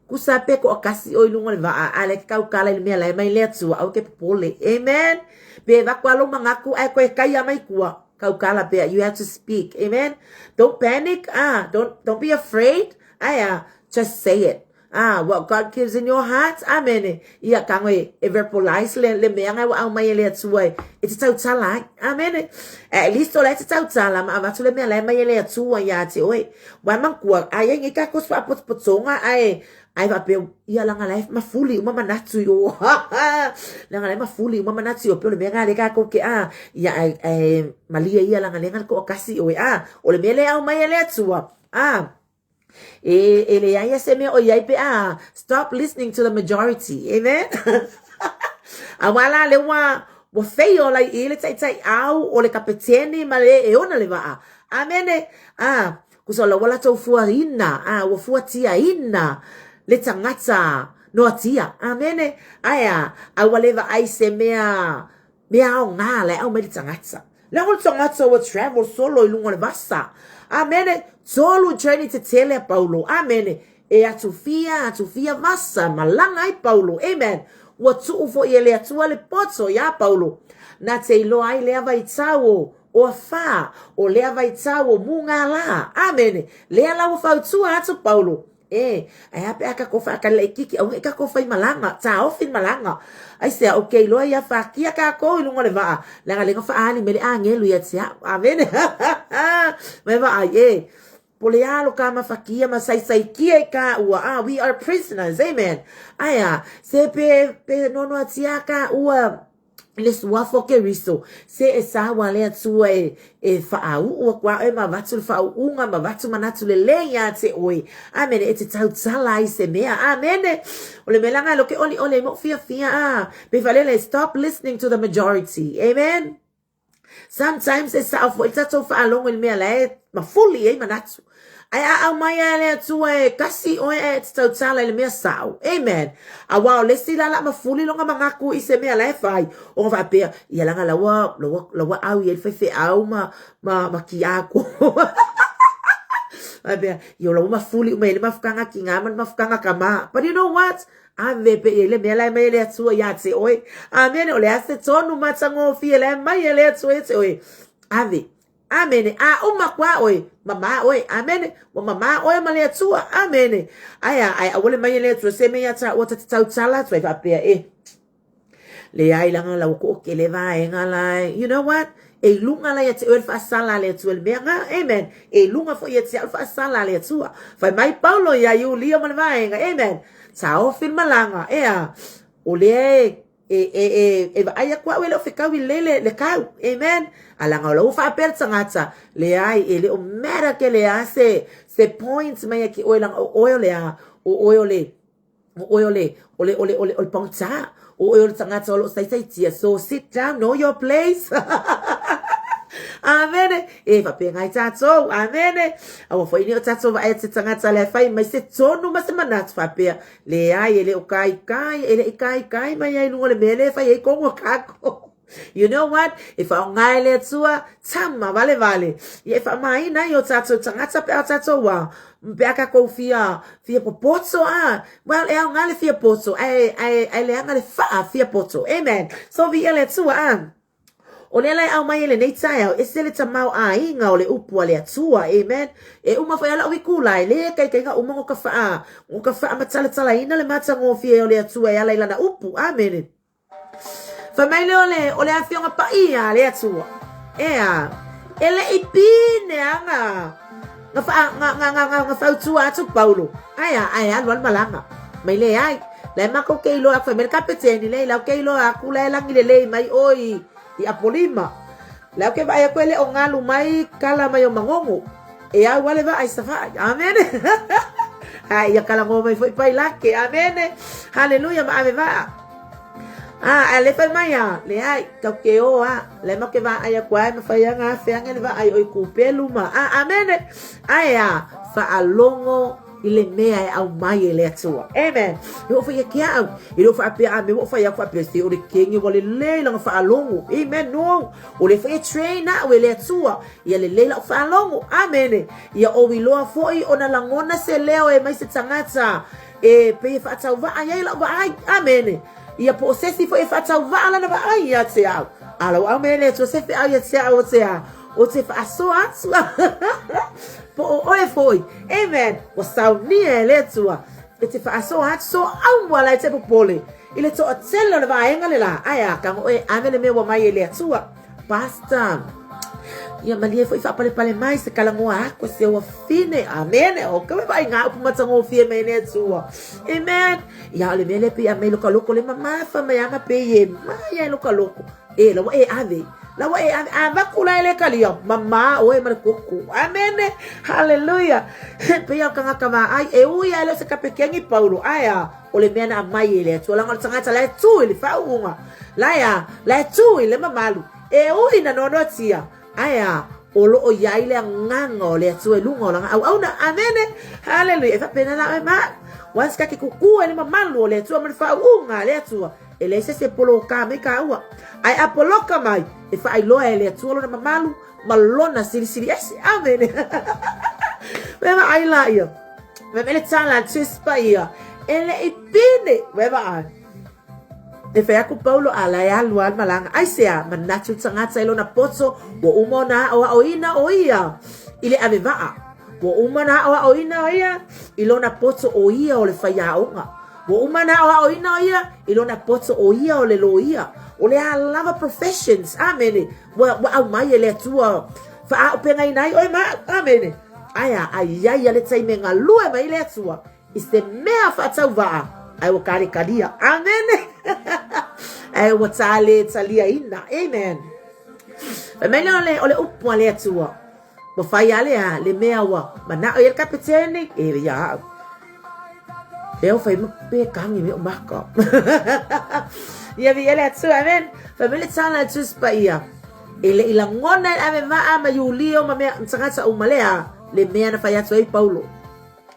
Kusa pe toʻatasi ʻoe i luga o le vaa, a lea ke tautala i le mea la e mai le Atua, aua ke popole. Amen. Pe avatu lava lou manatu ae toe taia mai tua, tautala pea. You have to speak. Amen. Don't panic. Ah, don't be afraid. Ae a, just say it. Ah, what God gives in your heart. Amene. Ia kago e, e verbalize le, le mea ngai ua aumai e le Atua e, e te tautala ai. Amene. At least o la e te tautala ma avatu le mea la e mai e le Atua iā te oe. Ua manatua, a iai nei tatou faapotopotoga ae ae faapea, ia leaga la e mafuli uma manatu i o. Leaga la e mafuli uma manatu i o, pei o le mea lena lea tatou te a, ia ae, ae malie ia leaga lea na o le toatasi oe. A, o le mea lea e aumai e le Atua, a, e, e leai lava se mea o i ai pe a, stop listening to the majority. Amen? Aua la lea ua, ua fail ai i le taitaiau o le kapeteni ma le e ona le vaa. Amene. A, kusa o la ua latou fuaina, a, ua fuatiaina le tagata noatia. Amene. Ae a, a ua le vaai se mea, mea aoga la e aumai le tagata. Leaga o le tagata ua travel solo i luga o le vasa. Amene. Tolu journey tetele a Paulo. Amene. E atu fia, atu fia vasa, malaga ai Paulo. Amen. Ua tuu foi e le Atua le poto iā Paulo. Na te iloa ai lea vaitau o O afā, o lea vaitau o mugālā. Amene. Lea la ua fautua atu Paulo. E, ae a pe a tatou faatali laitiiti, aua ne i tatou faimalaga, taofi le malaga. Aisea, ou te iloa ia fatia tatou i luga o le vaa, leaga lea na faaali mai le agelu ia te au. Amene. Mai vaai, e, po o le a lo ta mafatia ma saisaitia i taua, ah, we are prisoners, amen. Ae a, se pe, pe noanoatia taua, i le suafa o Keriso, se e sau a le Atua e, e faauu aku a oe ma avatu le faauuga ma avatu manatu lelei ia te oe. Amene, e te tautala ai se mea. Amene. O le mea la nga lo ke olioli ai moʻu fiafia a. Pe falele, stop listening to the majority. Amen. Sometimes e sao foi le tatou faalogo i le mea la e mafuli i ai manatu. Ae a aumai lava e le Atua e kasi oe ae e te tautala i le mea sao. Amen. Aua o le isi la la mafuli lona manatu i se mea la e fai, ona faapea, ia leaga la ua, la ua, la ua au i ai le faifeau ma, ma, ma kiako. Faapea, ia la ua mafuli uma i ai le mafutaga tina ma le mafutaga tama. But you know what? Ave pea i ai le mea la e aumai e le Atua ia te oe. Amene. O le a se tonu matagofie la e aumai e le Atua ia te oe. Ave. Amene. A uma aku a oe, mamā oe. Amene. Ua mamā oe ma le Atua. Amene. Ae a, ae aua le aumai e le Atua se mea ia tāua ta te tautala atu ai faapea e. Leai leaga la ua toatele vaega la e. You know what? E i luga la ia te oe le faasala a le Atua i le mea nga. Amen. E i luga foi ia te au le faasala a le Atua. Fai mai Paulo ia Iulia ma le vaega. Amen. Taofi le malaga. Ea. O lea e e, e, e, e vaai aku au e le o fetaui lelei le, le kau. Amen. A leaga o la ua faapea le tagata, leai, e le o matter ke le a se, se point mai ia te oe leaga o oe o le a, o oe o le, O oe o le, o le, o le, o le, o le pogata. O oe o le tagata o lo o saisaitia. So sit down, know your place. Amene. E faapena ai tatou. Amene. Aua foi ne i o tatou vaai atu se tagata la e fai mai se tonu ma se manatu faapea. Leai, e le o kaikai, e le i kaikai mai ai i luga o le mea lea e fai ai kogu a kākou. You know what? E faaaoga e le Atua, tama valevale. Ia e faamāina ai o tatou tagata pe a o tatou wā. Pe a kakou fia, fia popoto a. Well, e aoga le fia poto, ae, ae, ae leaga le faa fia poto. Amen. So, viia le Atua a. O lea la e aumai e lenei taeao, ese le tamaoaiga o le upu a le Atua. Amen. E uma foi a lau ikula, e le kaikaiga uma ngo ka faa, ngo ka faa matalatalaina le matagofie o le Atua e ala i lana upu. Amene. Fai mai lea o le, o le Afioga Paia a le Atua, ʻEā, e le i pine a nga, nga, wha, nga, nga, nga, nga, nga fautua atu Paulo, ae a, ae alu alu malaga. Mai leai, la e makou ke iloa aku, fai mai le kapeteni, leai, la ou ke iloa aku, la e lagi lelei mai ʻoe i, i Apolima. La ou ke vaai aku e le o galu mai kala mai o Magogo. E au a le vaa i Savaii. Amene. Ae ia kalagoa mai foi Pailake. Amene. Haleluia ma ave vaa. Ah, ae le fai mai a, leai, tau ke o a, le ma ke vaai aku ai ma fai anga afe ange le vaai o i kupelu ma. Ah, amene. Ae a, faalogo i le mea e aumai e le Atua. Amen. E oo foi ia te au. E le o faapea a me ua fai aku faapea se o le kenge ua lelei lana faalogo. Amen. No. O lea foi e train au e le Atua. Ia lelei lau faalogo. Amene. Ia ou iloa foi ona lagona se leo e mai se tagata e pei e faatauvaa i ai lau vaai. Amene. Ia po o se isi foi e faatauvaa lana vaai ia te au. A lau au me le Atua se feau ia te au o te a, o te faasoa atu. Po o oe foi. Amen. Ua saunia e le Atua e te faasoa atu so aua la e te popole i le toatele o le vaega le la. Ae a, tago oe ave le mea ua mai e le Atua. Pastor, ia malie foi faapalepale mai se kalagoa aku e se wafine. Amene. O ka vaai ngā upu matagofie mai le Atua. Amen. Ia o le mea lea pei a mai loka loko le mamafa mai anga pei e mai ai loka loko. E lawa e ave. Lawa e ave. A vaku la e le kalia. Mama oe ma le koko. Amene. Hallelujah. Pei o kangaka vaai. E ui a e le o se kapekengi Paulo. Ae a. O le mea na aumai e le Atua, leaga o le tagata la e tu i le faauuga, la e a, la e tu i le mamalu, e ui ina noanoatia, ae a, o lo o i ai le agaga o le Atua i luga o lana auauna. Amene! Haleluia! E faapena la oe ma au. Once ka ke kukū ai le mamalu o le Atua ma le faauuga a le Atua, e leai se isi e poloka mai kāua. Ae a poloka mai, e faailoa e le Atua lona mamalu ma lona silisili ese. Amene! Me vaai laia. Me mele tala a Tusi Paia, e le i pine, me vaai. E fai aku Paulo a la e alu a le malaga. Aisea, manatu le tagata i lona poto, ua uma ona aʻoaʻoina ʻo ia i le ave vaa. Ua uma ona aʻoaʻoina ʻo ia i lona poto ʻo ia o le faiaoga. Ua uma ona aʻoaʻoina ʻo ia i lona poto ʻo ia o le loia. ʻO le a lava professions, ʻāmene, ua, ua ʻau mai e le Atua faaopegaina ai ʻoe ma aʻu, ʻāmene. Aia, a iā ia le taimi e galue mai le Atua i se mea faatauvaa, ae ua kalekalia. ʻĀmene. Ae ua tālē taliaina. Amen. Fai mai lea o le, o le upu a le Atua. Ua fai a le a, le mea ua manaʻo i ai le kapeteni, e ia aʻu. E o fai ma pe kangi me o maka. Ia vi ele atu, amen. Fai mai le tala e Tusi Paia. E le i lagona e le ave waa ma Iulio ma mea tagata uma lea, le mea na fai atu ai Paulo.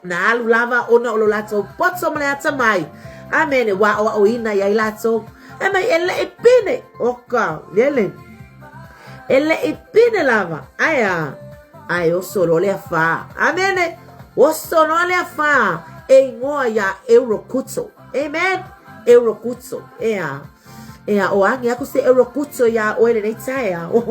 Na alu lava ona o lo latou poto ma le atamai. Amene, ua aʻoaʻoina i ai latou. E mai e leʻi pine, oka, lele. E leʻi pine lava, ae a, ae oso loa le afā. Amene, oso loa le afā e ingoa iā Eurokuto. Amen, Eurokuto, ea. Ea, o agi aku se Eurokuto iā ʻoe lenei taeao.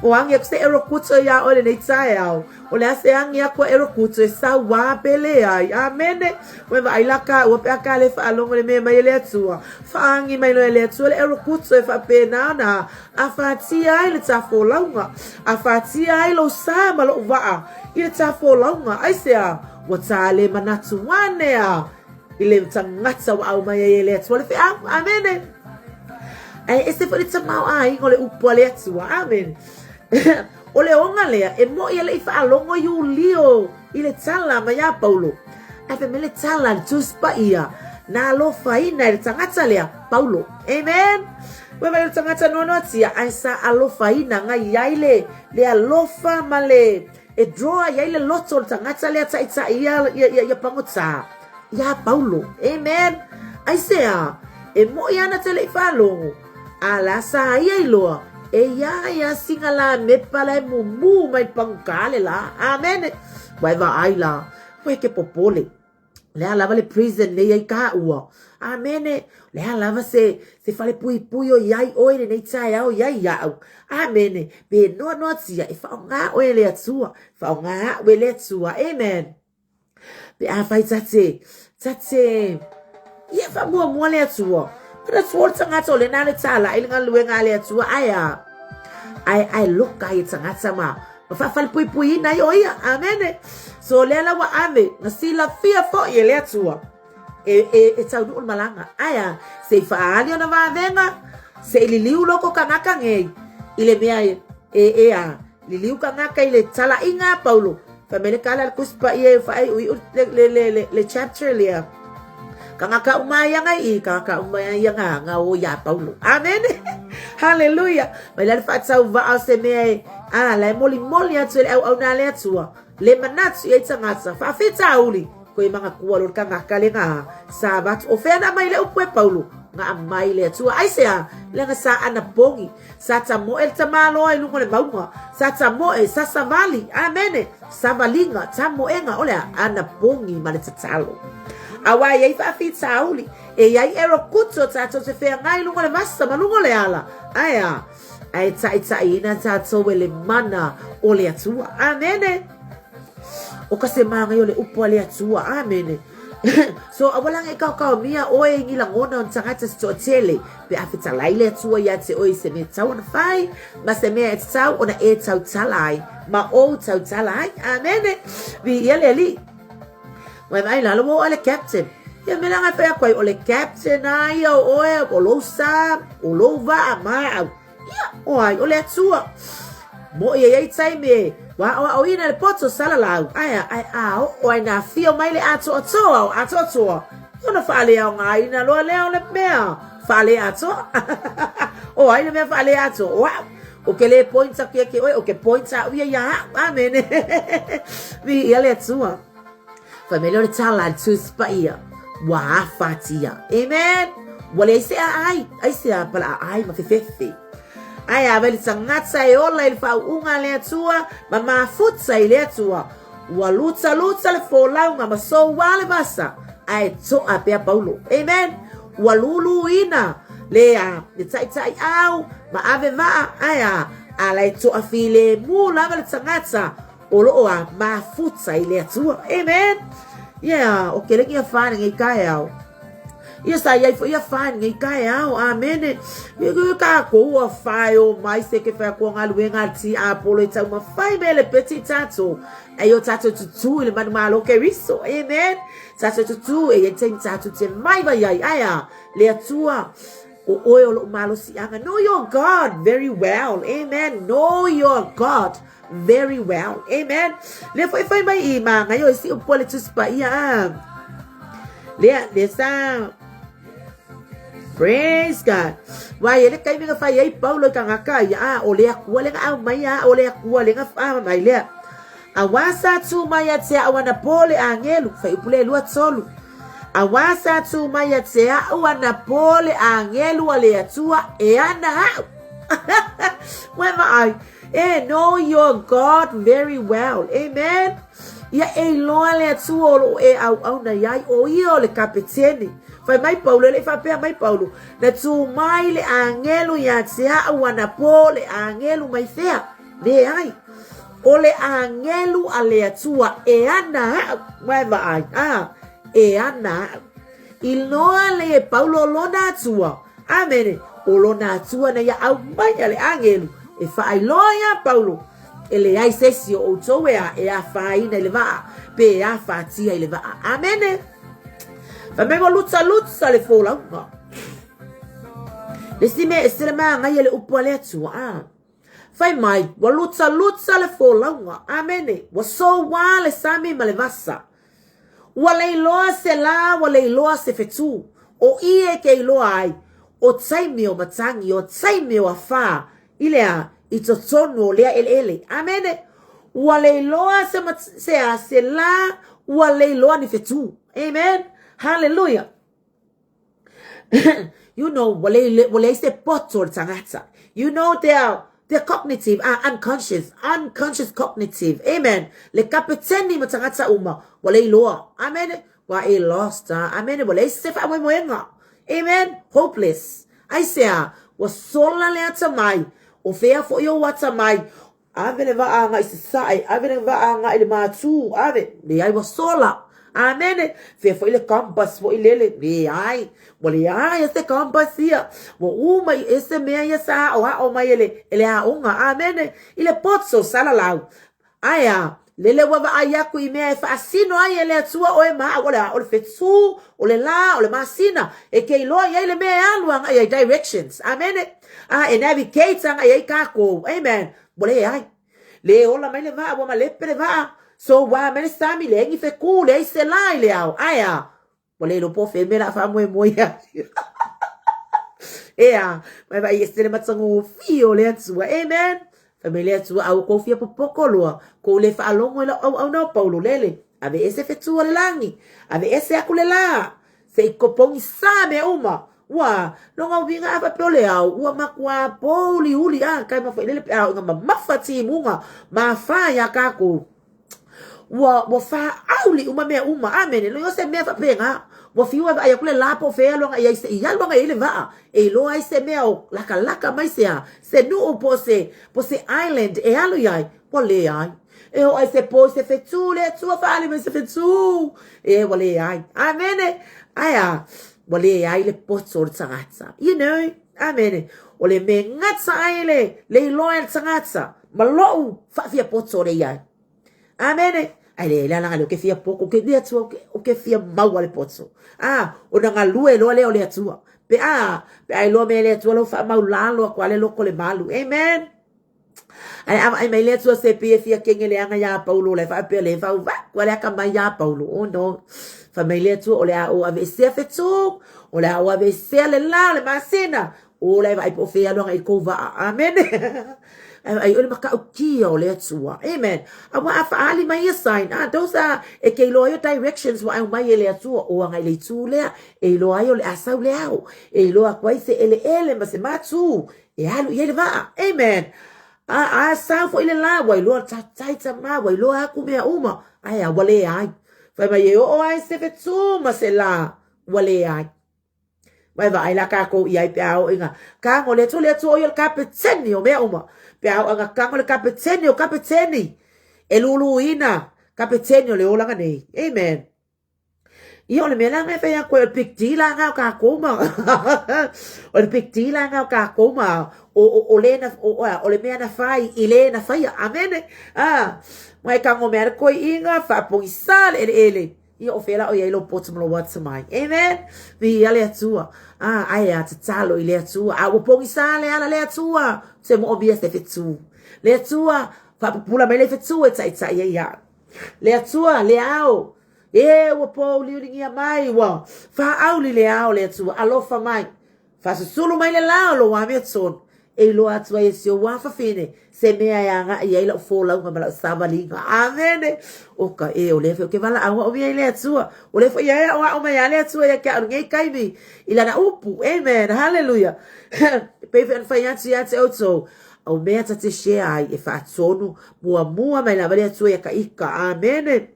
O agi aku se Eurokuto iā ʻoe lenei taeao. O le a se agi aku a Erokuto e sauā pele ai. ʻĀmene. Ua vaai la kāua pe a ka le faalogo le mea mai e le Atua. Faagi mai loa e le Atua le Erokuto e faapena ona afatia ai le tafolauga. Afatia ai lou sa ma lou waa i le tafolauga. Aisea? Ua tā le manatu ane a i le tagata ua ʻau mai ai e le Atua le feau. ʻĀmene. Ae ese foi le tamaoaiga o le upu a le Atua. ʻĀmene. ʻO le oga lea, e moʻi e leʻi faalogo Iulio i le tala mai iā Paulo. Ae fai mai le tala a le Tusi Paia, na alofaina e le tagata lea, Paulo. Amen! Ua vaai o le tagata noanoatia, ae sa alofaina ngai ai le, le alofa ma le, e draw ai ai le loto o le tagata lea taʻitaʻi ia, ia, ia, ia pagotā iā Paulo. Amen! Aisea? E moʻi ana te leʻi faalogo. A la sa ia iloa, e iā ia singa la mepa la e mumu mai pagukale la. Amene. Ua e vaai la, ua e ke popole. Le a lava le prison nei ai kāua. Amene. Le a lava se, se fale puipui o iai ʻoe lenei taeao iai iaʻu. Amene. Pe noanoatia e whaonga ʻoe e le Atua. Whaonga aʻu e le Atua. Amen. Pe afai ta te, ta te, ia faamuamua le Atua. Manatua o le tagata o lena le tālaʻi le galuega a le Atua, ae a, ae, ae loka ai e tagata ma, ma faafalepuipuiina ai o ia. Amene. So lea la ua ave, na silafia foʻi e le Atua. E, e, e taunuu le malaga. Ae a, se i faaali ona vavega, se i liliu loko kagaka nei, i le mea e, e, e a, Liliu kagaka i le talaiga a Paulo. Fai mai le kala a le Tusi Paia e faaiuiu le, le, le, le, le chapter lea. Kagaka uma ai anga i, kagaka uma ai anga anga o iā Paulo. Amene. Hallelujah. Mai la le faatauvaa o se mea e, a, la e molimoli atu e le auauna a le Atua. Le manatu i ai tagata, faafitauli, koe magatua lo le kagaka le ga sa avatu. O fea na aumai le upu e Paulo? Na aumai le Atua. Aisea? Leaga sa anapogi. Sa tamoe le tamaloa i luga o le mauga. Sa tamoe, sa savali. Amene. Savaliga, tamoega, o le a? Anapogi ma le tatalo. Auā e i ai faafitauli, e i ai erokuto tatou te feagai i luga o le vasa ma luga o le ala. Ae a? Ae taʻitaʻiina tatou e le mana o le Atua. Amene. O ka se māngai o le upu a le Atua. Amene. So, aua la nge kaokaomia ʻoe i ni lagona o ni tagata se toatele, pe a fetalai le Atua iā te ʻoe i se mea tatau ona fai, ma se mea e tatau ona e tautala ai, ma ou tautala ai. Amene. Viia le Alii. Ua e vaai lalo ua oo le captain. Ia mea la fai aku ai, o le captain a ia o ʻoe, o lou sa, o lou waa ma au. Ia, o ai, o le Atua. Moʻi e i ai taimi e ua aʻoaʻoina le poto salalau. Ae a, ae a oo ai nā fio mai le ʻātoʻatoa o ʻātoʻatoa. Ia ona faaleaogaina loa lea o le mea faaleatoa. O ai le mea faaleatoa? O aʻu. O ke lē point aku ia ke ʻoe, o ke point aʻu ia iā aʻu. Āmene. Viia le Atua. Fai mai lea o le tala a le Tusi Paia, ua afatia. Amen. Ua leai se aai, aisea pala aai ma fefefe. Ae a vai le tagata e ola i le faauuga a le Atua ma mafuta i le Atua. Ua lutaluta le folauga ma soua le vasa, ae toa pea Paulo. Amen. Ua luluina le a le taʻitaʻiau ma ave waa, ae a, a la e toafilemu lava le tagata. O loo a mafuta i le Atua. Amen. Yeah, o ke lengi afa lenei taeao. Ia sa iai foi afa lenei taeao. Amene. Ia ke kākou afa e o mai se ke whai kua galuega a ti Apolo e taumafai me le peti tātou. Ai o tātou tutū i le manu malo Keriso. Amen. Tātou tutū e iai taimi tātou te mai vai ai. Aia, le Atua. O oe o lou malosiaga. Know your God very well. Amen. Know your God very well. Amen. Le foi foi mai i māngai o isi upu a le Tusi Paia. Ah. Lea, lea sa... Praise God. Wai ele kai menga fai ai Paulo i kangaka ia a o le akua lenga au mai a o le akua lenga fa mai lea. A wā sa tū mai a te au ana pō le āngelu, whai upu le lua tolu. A wā sa tū mai a te au ana pō le āngelu a le Atua e ana au. Wai ma ai. E know your God very well. Amen. Ia e iloa le Atua o loo e auauna iai, o ia o le kapeteni. Fai mai Paulo, e le i faapea mai Paulo, na tū mai le āngelu ia te au ana pō le āngelu mai fea. Leai. O le āngelu a le Atua e ana au. Mai vaai. Ah, e ana au. Iloa le e Paulo lona Atua. Amene. O lona Atua na ia aumai a le āngelu e faailoa iā Paulo e leai se isi o ʻoutou e a e afaina i le vaa pe e afatia i le vaa. Amene. Fai mai ua lutaluta le folauga. Le isi mea e ese le māngaia le upu a le Atua. Ah. Fai mai, ua lutaluta le folauga. Amene. Ua soua le sami ma le vasa. Ua le iloa se lā, ua le iloa se whetū. O i e ke iloa ai, o taimi o matangi, o taimi o afā, i le a, i totonu o lea eleele. Amene. Ua le iloa se, se a, se lā, ua le iloa ni whetū. Amen. Hallelujah. you know, ua le, ua leai se poto o le tagata. You know, they are, they're cognitive, ah, unconscious, unconscious cognitive. Amen. Le kapeteni ma tagata uma, ua le iloa. Amen. Ua e lost, ah. Amen. Ua leai se faamoemoega. Amen. Hopeless. Aisea, ua sola le atamai, o fea foi ou atamai, Ave le vaa agai i sasae, ave le vaa agai i le matū, ave, leai ua sola. Amene. Fea foi le compass foi lele, leai, ua leai se compass ia. Ua uma i ese mea ia sa aʻoaʻo mai e le, e le aoga. Amene. I le poto salalau. Ae a, lele ua vaai aku i mea e faasino ai e le Atua oe ma au, o le a, o le fetū, o le lā, o le masina, e ke iloa i ai le mea e alu agai ai, directions. Amene. A e navigate agai ai kākou. Amen. Ua leai. Le ola mai le vaa, ua malepe le vaa. So ua mai le sami, leai ni fekū, leai se lā i le ao. Ae a, ua le iloa po o fea mea o le a faamoemoe ai. Ea, mai vaai ese le matagofie o le Atua. Amen. Fai mai le Atua, aua kou fia popoko loa, kou le faalogo i lau auauna o Paulo lele. Aveese fetu o le lagi, aveese aku le lā, Se i kopogisā mea uma. Ua, no ngā uiga a faapea o le ao, ua makuā pōuliuli a kai mawhailele pe a o ngā mamafa tīmuga mā whā iā kākou. Ua, ua whāauli uma mea uma. Amene. Loi o se mea whapēngā. Ua whiu e vaai aku le lā po whea alu agai ai se i alu agai ai le vaa. E iloa ai se mea o lakalaka mai se a, se nuu po se, po se island e alu i ai. Ua leai. E oo ai se pō i se whetū, le Atua whaali mai se whetū. E, ua leai. Amene. Ae a, ua leai le poto o le tagata. You know, amene. O le me gata ai le, le iloa e le tagata, ma lou whaafia poto o le iai. Amene. Ai le le alanga le o ke fia poko, ke le Atua o ke, o ke fia maua le poto. Ah, o na galue loa lea o le Atua. Pe a, pe a iloa me le Atua lau whaamau lalo aku ale loko le malu. Amen. Ae a vaai mai le Atua se pei e fia kegeleaga iā Paulo la e faapea le vauvaku a le akamai iā Paulo. Oh no. Fai mai le Atua o le a ou aveesea fetū, o le a ou aveesea le lā o le masina. O la e vaai po o fea e alu agai i kou vaa. Amene. Ae vaai o le matautia o le Atua. Amen. Aua a faaali mai ia sign, ah, those are, e ke iloa ai o directions ua aumai e le Atua, o agai i le itu lea, e iloa ai o le a sau le ao, e iloa aku ai se eleele ma se matū, E alu i ai le vaa. Amen. A, a sau foi le lā, ua iloa tatai tamā, ua iloa aku mea uma. Ae a, ua leai. Fai mai e oo ai se fetū ma se lā, ua leai. Mai vaai la kākou i ai pe a oo i ngā kago le Atua, le Atua o ia o le kapeteni o mea uma. Pe a oo i ngā kago le kapeteni o kapeteni. E luluina kapeteni o le olaga nei. Amen. Ia o le mea la e fai atu ai o le big deal la o kākou ma o le big deal la o kākou ma o o o le na o o le mea na fai i le na faia. Amene. Ah, mai ka ngome ale koi inga faapogisā le eleele. Ia o fea la o i ai lou poto ma lou atamai. Amen. Viia le Atua. Ah, ae a tatalo i le Atua. A ua pogisā le ala le Atua. Te moomia se fetu. Le Atua, faapupula mai le fetu e ta'ita'i ai au. Le Atua, le ao. E ua pōuliulingia mai, ua fāauli le ao le Atua, alofa mai. Faasusulu mai le la o lou amiotonu, e iloa atu ai e si ou afafine se mea e agai ai lau folauga ma lau savaliga. Amene! O ka e, o lea foi ou te valaau au ia i le Atua. O lea foi e aʻoaʻo mai a le Atua ia te au i lenei taimi i lana upu. Amen! Haleluia! E pei foi ona fai atu ia te outou, o mea ta te share ai e faatonu muamua mai lava le Atua ia ka ika. Amene!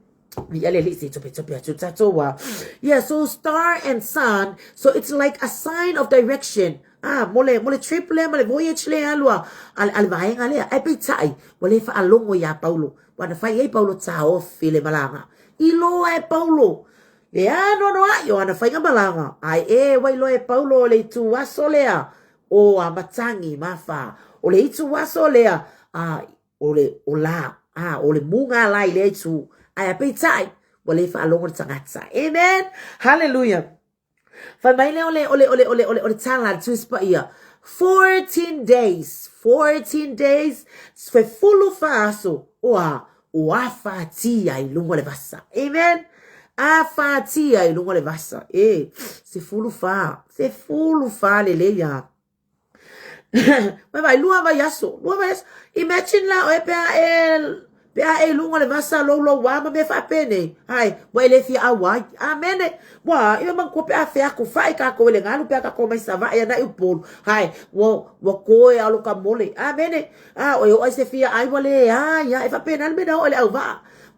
Yeah, so star and sun, so it's like a sign of direction. Ah, mo le, mo le trip lea, ma le voyage lea alu a, a, a le vaega lea. Ae peitai, ua le faalogo iā Paulo. Ua na fai ai Paulo taofi le malaga. Iloa e Paulo, le anoanoai o ana faiga malaga. Ae e ua iloa e Paulo o le itu aso lea o a matagi ma fa. O le itu aso lea, a, o le o la, a, o le muga la i lea itu. Ae a peitai, ua le faalogo le tagata. Amen! Hallelujah! Fai mai lea o le, o le, o le, o le, o le, o le tala a le Tusi Paia. 14 days, 14 days, sefulu fa aso, o a, o afatia i luga o le vasa. Amen! Afatia i luga o le vasa. E, 14, 14 lelei a. Vai vai, lua vaiaso, lua vaiaso. Imagine la oe pe a e, pe a e i luga o le vasa lou lou a ma mea faapenei. Ai, ua e le fia ʻauai. Amene. Ua, i manatua pe a feakofai kākou e le galu pe a kākou mai Savaʻi anaʻi Upolu. Hai, ua, ua koe a lo ka mole. Amene. A, o e oo ai se fia ʻai ua leai a. E faapena le mea na oo i le ʻauwaʻa.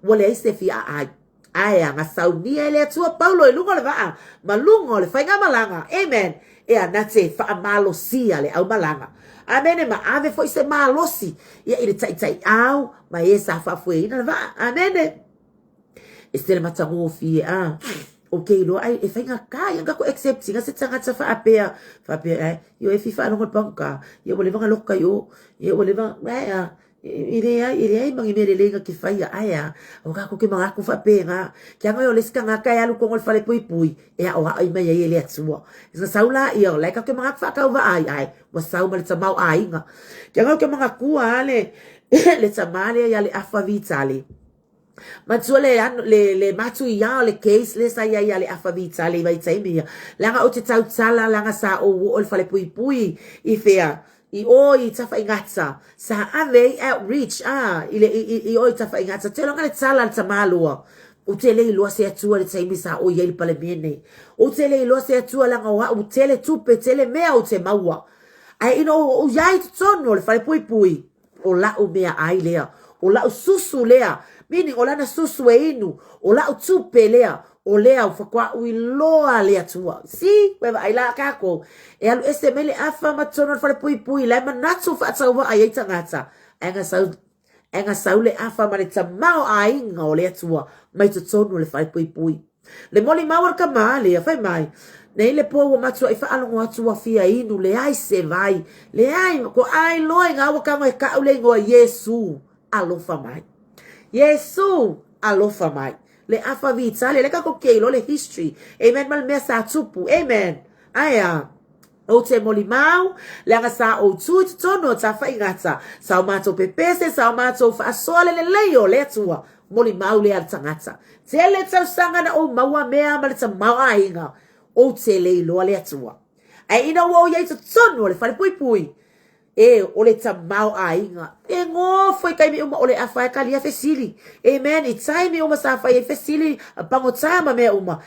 Ua leai se fia ʻai. Ae a na saunia e le Atua Paulo i luga o le vaa ma luga o le faigamalaga. Amen. E ana te faamalosia le aumalaga. Amene ma ave foi se malosi ia i le taitaiau ma e sa faafoeina le vaa. Amene. E se le matagofie a. O ke iloa ai e faigata ia na ko accept inga se tagata faapea faapea ai io e fi faalogo le pagoka ia ua leva na loka i o ia ua leva ae a E leai, e leai ma ni mea lelei na te faia, ae a, o kākou ke manatu faapena, ke ano e o le isi tagata e alu tonu i le fale puipui, e aʻoaʻo mai ai e le Atua. Na sau la ia, o la e kākou ke manatu faatauvaa ai, ae ua sau ma le tamaoaiga. Ke ano ke manatua a le, le tamā lea iā Leafa Vitale. Matua le, le, le matuia o le case lea sa iai ia Leafa Vitale i vaitaimi ia. Leaga ou te tautala, leaga sa ou oo i le fale puipui i fea, i o i Tafaigata, sa ave ai outreach a, i, le, i, i, i o i Tafaigata. Te loga le tala a le tamāloa, ou te le iloa se Atua i le taimi sa ou i ai i le Palemene. Ou te le iloa se Atua leaga o au tele tupe, tele mea ou te maua. Ae ina ua ou iai i totonu o le fale puipui, O la'u meaai lea, o la'u susu lea, meaning o lana susu e inu, o la'u tupe lea, o lea ua faatoa iloa le Atua. See, ua e vaai la kākou, e alu ese mai le afa ma totonu o le falepuipui, la e manatu faatauvaa i ai tagata, ae na sau, ae na sau le afa ma le tamaoaiga o le Atua mai totonu o le falepuipui. Le molimau a le tama lea, fai mai, Nei le po ua matuai faalogo atu ua fia inu, leai se vai, leai, ko ai loa i ngā ua tago e kaʻu le ingoa Iesū, alofa mai. Iesū, alofa mai. Le afa vitale, le kako ke iloa le history. Amen, ma le mea sa tupu. Amen. Ae a. Ou te molimau, leaga sa ou tu i totonu o Tafaigata, sa o matou pepese, sa o matou faasoa le lelei o le Atua, molimau lea a le tagata. Tele tausaga na ou maua mea ma le tamaoaiga, ou te le iloa le Atua. Ae ina ua ou i ai i totonu o le falepuipui, e, o le tamaoaiga, e gofo i taimi uma o le afa e talia fesili. Amen, i taimi uma sa fai ai fesili, pagota ma mea uma,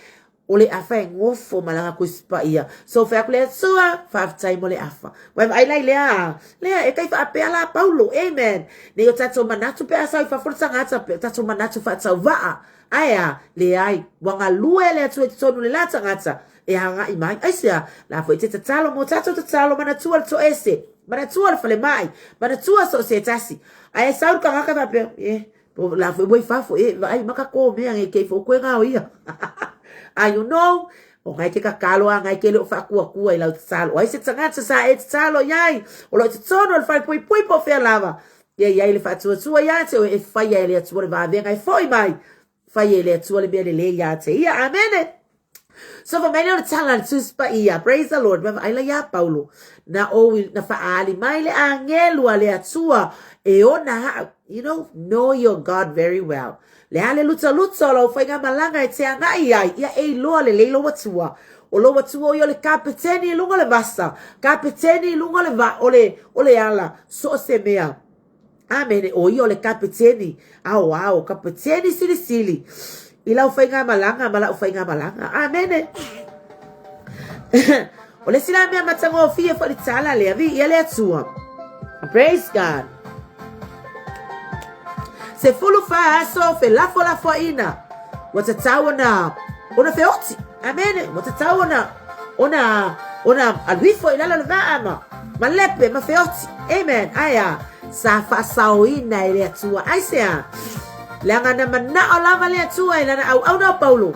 O le afa e gofo ma lana Tusi Paia. So fai atu le Atua, faafetai mo le afa. Ua e vaai la i lea, lea e tai faapea la Paulo, amen. Nei o tatou manatu pe a sau i fafo le tagata, pe o tatou manatu faatauvaa. Ae a, leai, ua galue le Atua i totonu o le la tagata, e agai mai. Aisea, la foi te tatalo mo tatou tatalo, manatua le toese, manatua le falemai, manatua so o se tasi. Ae sau le tagata faapea, eh, Po la foi ua i fafo e vaai ma ka kō mea nge kei fo koe ngā o ia. A you know, o ngai ke kakalo a ngai ke le o whaakuakua i lau tatalo. O ai se tagata sa e tatalo iai, o lo i totonu o le whare puipui po whea lava. Ia iai le whaatuatua ia te o e whaia e le Atua le vavenga e foi mai. Whaia e le Atua le mea lelei ia te ia. Amene. So fai mai lea o le tala a le Tusi Paia, praise the Lord, vaavaai la iā Paulo, na ou na faaali mai le agelu a le Atua e ona haʻau, you know, know your God very well. Le a le lutaluta o lau faigamalaga e te agai ai, ia e iloa lelei lou Atua. O lou Atua o ia o le Kapeteni i luga o le vasa, Kapeteni i luga o le va, o le, o le ala, so o se mea. Amene, o ia o le Kapeteni, aoao, Kapeteni silisili i lau faigamalaga ma lau faigamalaga. Amene. o le isi la mea matagofie foi le tala lea, viia le Atua. Praise God. 14 aso felafolafoaiga ua tatau ona ona feoti. Amene, ua tatau ona ona ona alu ifo i lalo o le vaa ma ma lepe ma feoti. Amen. Aea, sa faasaoina e le Atua. Aisea? Leaga na manao lava le Atua i lana auauna o Paulo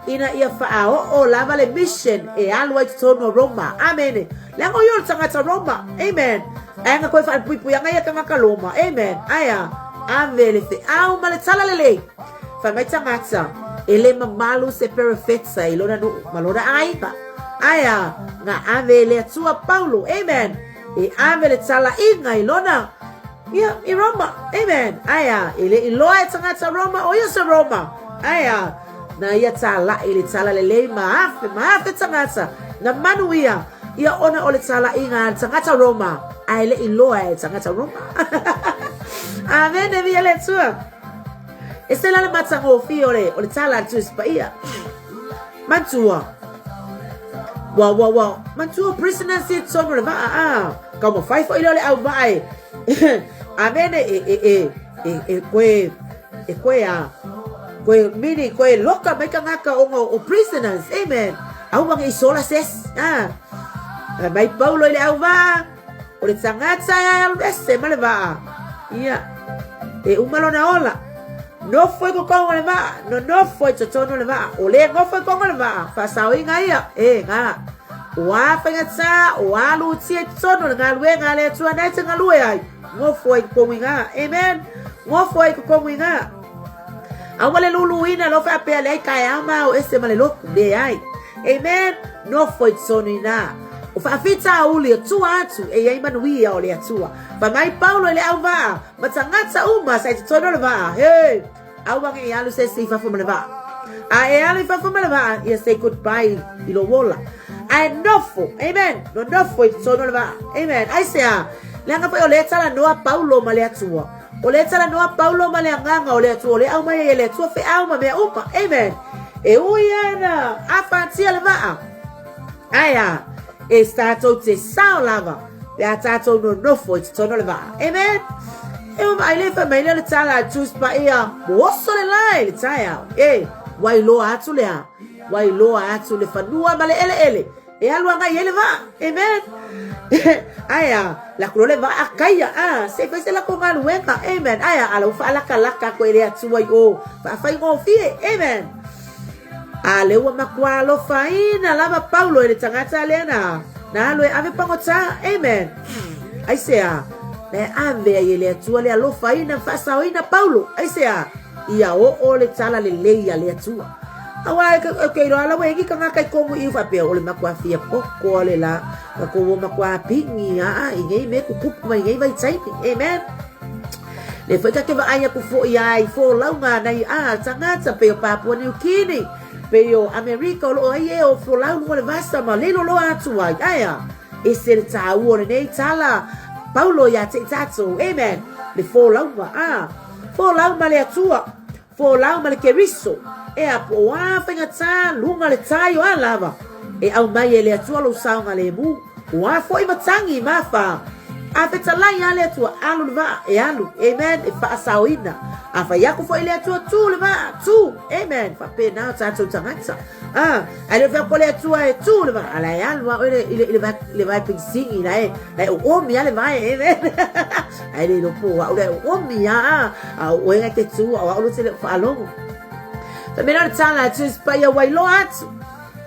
ina ia faaoo lava le mission e alu ai totonu o Roma. Amene. Leaga o ia o le tagata Roma. Amen. Ae na koe faapuipuiaga ia tagata Roma. Amen. Aea, ave le feau ma le talalelei. Fai mai tagata, e le mamalu se perofeta i lona nuu ma lona aiga. Aea, na ave e le Atua Paulo. Amen. E ave le talaiga i lona ia, i Roma. Amen. Aea, e le iloa e tagata Roma o ia se Roma. Aea, na ia talai le talalelei ma afe, ma afe tagata. Na manuia ia ona o le talaiga a le tagata Roma, ae le iloa e tagata Roma. Amen, e viia le Atua. E se la le matagofie o le, o le tala a le Tusi Paia. Matua. Ua, ua, ua. Matua prisoners i totonu o le vaa, a. Taumafai foi lea o le au vaa e. Amene, e, e, e, e, e koe, e koe a, koe mini, koe loka mai tagata ona o prisoners. Amen. Aua ne i sola se isi. A. Mai Paulo i le au vaa. O le tagata e alu ese ma le vaa. Ia. E uma lona ola. Nofo i kokoga o le vaa. Nonofo i totonu o le vaa. O le nofo i kokoga o le vaa. Faasaoina ia. E ngā. O a faigata, o a lutia i totonu o le galuega a le Atua na e te galue ai. Nofo ai kokogu i ngā. Amen. Nofo ai kokogu i ngā. Aua le luluina loa faapea leai taeao ma o ese ma le lotu. Leai. Amen. Nofo i totonu inā. O faafitauli o tua atu e i ai manuia o le Atua. Fai mai Paulo i le au vaa, ma tagata uma sa i totonu o le vaa, He! Aua ne i alu se isi i fafo ma le vaa. A e alu i fafo ma le vaa, ia say goodbye i lou ola. Ae nofo, amen, nonofo i totonu o le vaa. Amen. Aisea? Leaga foi o lea e talanoa Paulo ma le Atua. O lea e talanoa Paulo ma le Agaga o le Atua, o lea e aumai ai e le Atua feau ma mea uma. Amen. E ui ana afatia le vaa. Ae a, e tatou te sao lava pe a tatou nonofo i totonu o le vaa. Amen. E ua vaai le fai mai lea o le tala a le Tusi Paia, oso le lae i le taeao. E, ua iloa atu le a? Ua iloa atu le fanua ma le eleele e alu agai ai le vaa. Amen. Ae a, lako loa le vaa kaia, a, se i fai se lako galuega. Amen. Ae a, ala ua faalakalaka atu e le Atua i o, faafaigofie. Amen. A lea ua matua alofaina lava Paulo e le tagata lea na, na alu e ave pagota. Amen. Aisea? Na e ave ai e le Atua le alofaina ma faasaoina Paulo. Aisea? Ia oo le tala lelei a le Atua. Aua e ke iloa ala ua egi tagata i komu i faapea o le matua fia poko a le la ka ko ua matua pingi a i nei me kukupu mai nei vaitaimi. Amen. Le foi ta te vaai aku foi ai folauga nai a tagata pei o Papua Niu Kini, pei o Amerika o loo ai e o folau luga o le vasa ma lilo loa atu ai. Ae a, ese le taua o lenei tala Paulo ia te i tatou. Amen. Le folauga, a, folau ma le Atua, folau ma le Keriso, e a po o a faigata luga le tai o a lava, e aumai e le Atua lou saogalemu, o a foi matagi ma afa. A fetalai lava le Atua, alu le vaa, e alu. Amen. E faasaoina. A fai atu foi le Atua, tu le vaa, tu. Amen. Faapena o tatou tagata. Ah, ae le o fai atu le Atua e tu le vaa, a la e alu lava oe i le, i le, i le vae pigisigi, la e, la e oomi lava le vae. Amen. Ae le iloa po o au la e oomi lava, a o oe na e te tu, a o au la te le o faalogo. Fai mai lea o le tala a Tusi Paia ua iloa atu.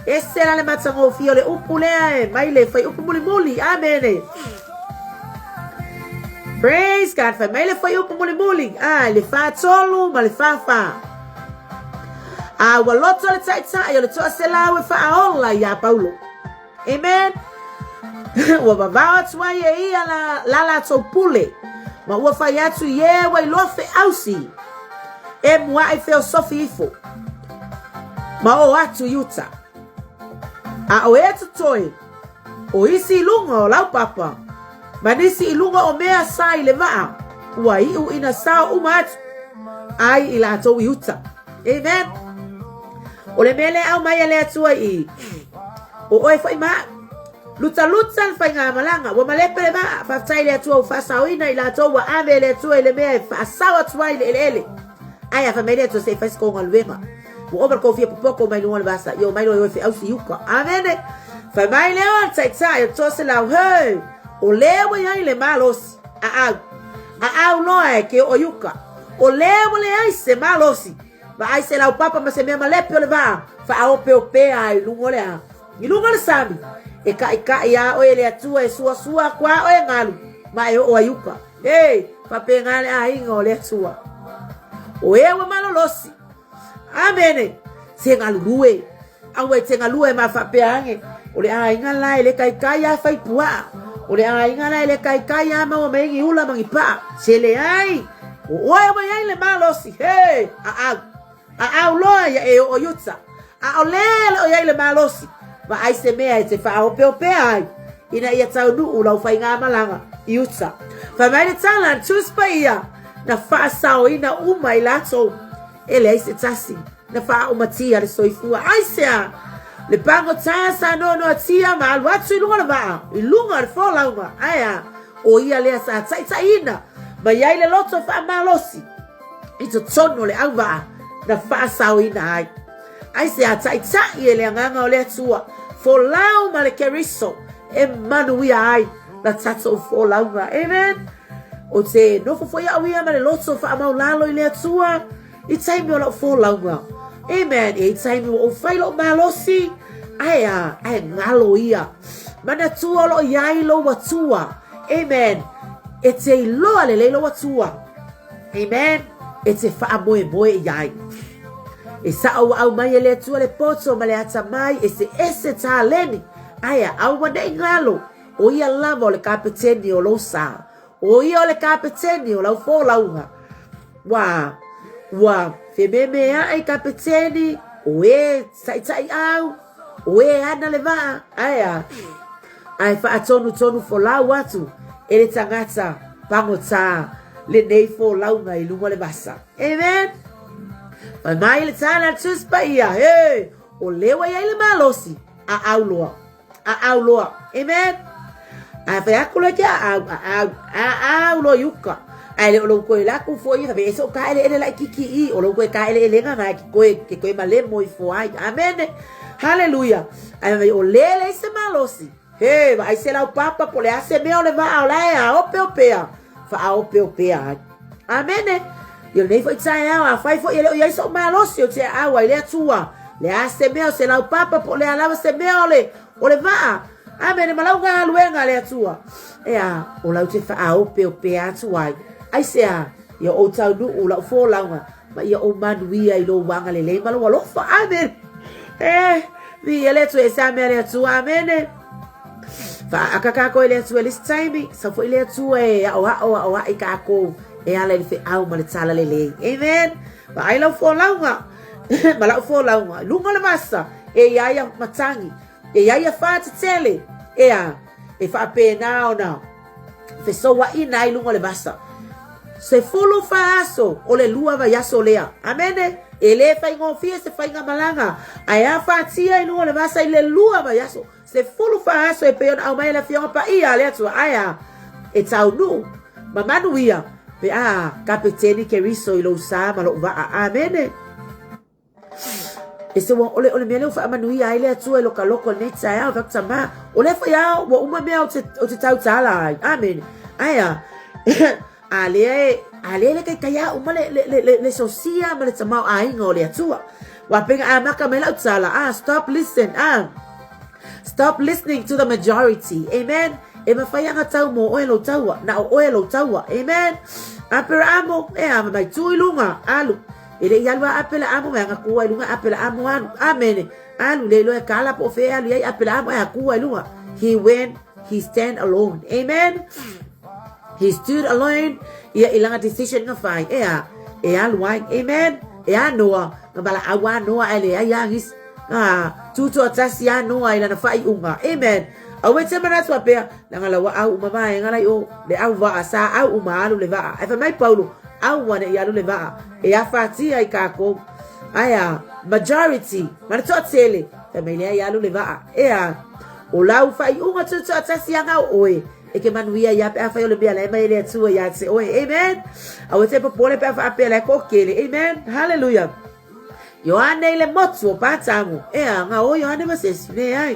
Ese la le matagofie o le upu lea e mai le fuaiupu mulimuli. Amene. Praise God. Fai mai le fuaiupu mulimuli. Ah, le 43 ma le 44. A ua loto le taitai o le toaselau e faaola iā Paulo. Amen. Ua vavao atu ai e ia la, la latou pule, ma ua fai atu i e ua iloa feausi e muaʻi feosofi ifo, ma o atu i uta. A o e totoe, o isi i luga o laupapa, ma nisi i luga o mea sa i le waa, ua iu ina sao uma atu ai i latou i uta. Amen. O le mea lea aumai e le Atua i o oe foi ma au. Lutaluta le faigamalaga, ua malepe le vaa, faafetai i le Atua ua faasaoina i latou ua ave e le Atua i le mea e faasao atu ai le eleele. Ae a fai mai le Atua se i fai se kou galuega. Ua ova le kou fia popoko mai luga o le vasa, i o mai loa i oe feausi i uka. Amene. Fai mai lea o le taitai o le toaselau, he, o lea ua i ai le malosi, aau, aau loa e ke oo i uka. O lea ua leai se malosi, vaai se laupapa ma se mea malepe o le vaa, faaopeopea ai i luga o le a, i luga o le sami, e kaʻikaʻi a oe e le Atua e suasua aku a oe galu, ma e oo ai uka. Ei, faapena le aiga o le Atua. O e ua malolosi. Amene. Se galulue. Aua e te galue ma faapea ane, o le aiga la e le kaikai a fai puaa. O le aiga la e le kaikai a maua mai ni ula ma ni paa. Se leai. O oe ua iai le malosi. He, aau. Aau loa ia e oo i uta. A o le le o iai le malosi, vaai se mea e te faaopeopea ai, ina ia taunuu lau faigamalaga i uta. Fai mai le tala a le Tusi Paia, na faasaoina uma i latou, e leai se tasi na faaaumatia le soifua. Aisea? Le pagota sa noanoatia ma alu atu i luga o le vaa, i luga o le folauga, ae a? O ia lea sa taitaiina mai ai le loto faamalosi i totonu o le auvaa na faasaoina ai. Aisea? Taitai e le Agaga o le Atua, folau ma le Keriso e manuia ai la tatou folauga. Amen. O te nofo foi au ia ma le loto faamaulalo i le Atua i taimi o lau folauga. Amen. E i taimi ua ou fai lou malosi, ae a, ae galo ia. Manatua o loo iai lou Atua. Amen. E te iloa lelei lou Atua. Amen. E te faamoemoe i ai. E sao ua aumai e le Atua le poto ma le atamai eseese taleni. Ae a, auaneʻi galo, o ia lava o le kapeteni o lou sa. O ia o le kapeteni o lau folauga. Ua, ua fememeaʻi kapeteni, o e taʻitaʻi au, o e ana le vaa, ae a, ae faatonutonu folau atu e le tagata pagotā lenei folauga i luga o le vasa. Amen. Fai mai le tala a le Tusi Paia, he, o lea ua i ai le malosi, aau loa. Aau loa. Amen. A fai atu loa ke aau, aau, aau loa i uka. Ae le o lou toe laku foi, fai mai e se o taeleele laitiiti i, o lou toe taeleelega na e ke toe, ke toe malemo ifo ai. Amene. Haleluia. Ae fai mai o lea e leai se malosi. He, vaai se laupapa po o le a se mea o le vaa o la e aopeopea, faaopeopea ai. Amene. I lenei foi taeao, afai foi e le o i ai so'u malosi ou te aau ai le Atua, le a se mea o se laupapa po o le a lava se mea o le, o le vaa. Amene, ma lau galuega le Atua. Ea, o lau te faaopeopea atu ai. Aisea, ia ou taunuu lau folauga, ma ia ou manuia i lou agalelei ma lou alofa. Amene. E, viia le Atua, e se a mea le Atua. Amene. Faaaka kākou i le Atua i le isi taimi, sau foi le Atua e aʻoaʻo aʻoaʻi kākou e ala i le feʻau ma le talalelei. Amen. Vaai lau folauga ma lau folauga i luga o le vasa e iai ia matagi, e iai ia whātetele, ea, e faapena ona fesouaʻina ai luga o le vasa. 14 aso o le lua vaiaso lea. Amene. E le faigofie se faigamalaga, ae afatia i luga o le vasa i le lua vaiaso. 14 aso e pei ona aumai e le Afioga Paia a le Atua. Ae a? E taunuu ma manuia pe a Kapeteni Keriso i lou sa ma lou vaa. Amene. E se ua ole o le mea lea ua faamanuia ai le Atua i lo ka loko i lenei taeao, fai atu tamā, o lea foi ao ua uma mea o te, o te tautala ai. Amene. Ae a, a lea e, a lea e le kaikaia uma le, le, le, le, le sosia ma le tamaoaiga o le Atua. Ua pei na amata mai lau tala, ah, stop listen, ah, Stop listening to the majority. Amen. E mawhai anga tau mō oe lou taua. Na o oe lou taua. Amen. Aperaamo, e ama mai tū i lunga. Alu. E le i alu a Aperaamo me anga kua i lunga Aperaamo alu. Amene. Alu le iloa e kala po o fea e alu i ai Aperaamo e a kua i lunga. He went, he stand alone. Amen. He stood alone. Ia i langa decision nga whai. E a, e alu ai. Amen. E a noa. Nga bala aua noa e le ai a ngis. Ā, tūtoatasi anō ai lana faaiuga. Amen. Aua e te manatu a pea, langa la ua au uma vaenga lai o le au vaa, sa au uma alu le vaa. Ae fai mai Paulo, aua ne i alu le vaa, e afatia ai kākou. Ae a, majority, ma le toatele, fai mai leai alu le vaa. E a, o lau faaiuga tūtoatasi anga o oe, e ke manuia ia pe afai o le mea la e mai e le Atua ia te oe. Amen. Aua e te popole pe a faapea la e toatele. Amen. Hallelujah. Ioane i le motu o Pātāmu. Ea, ngā o Ioane ma se isi, leai.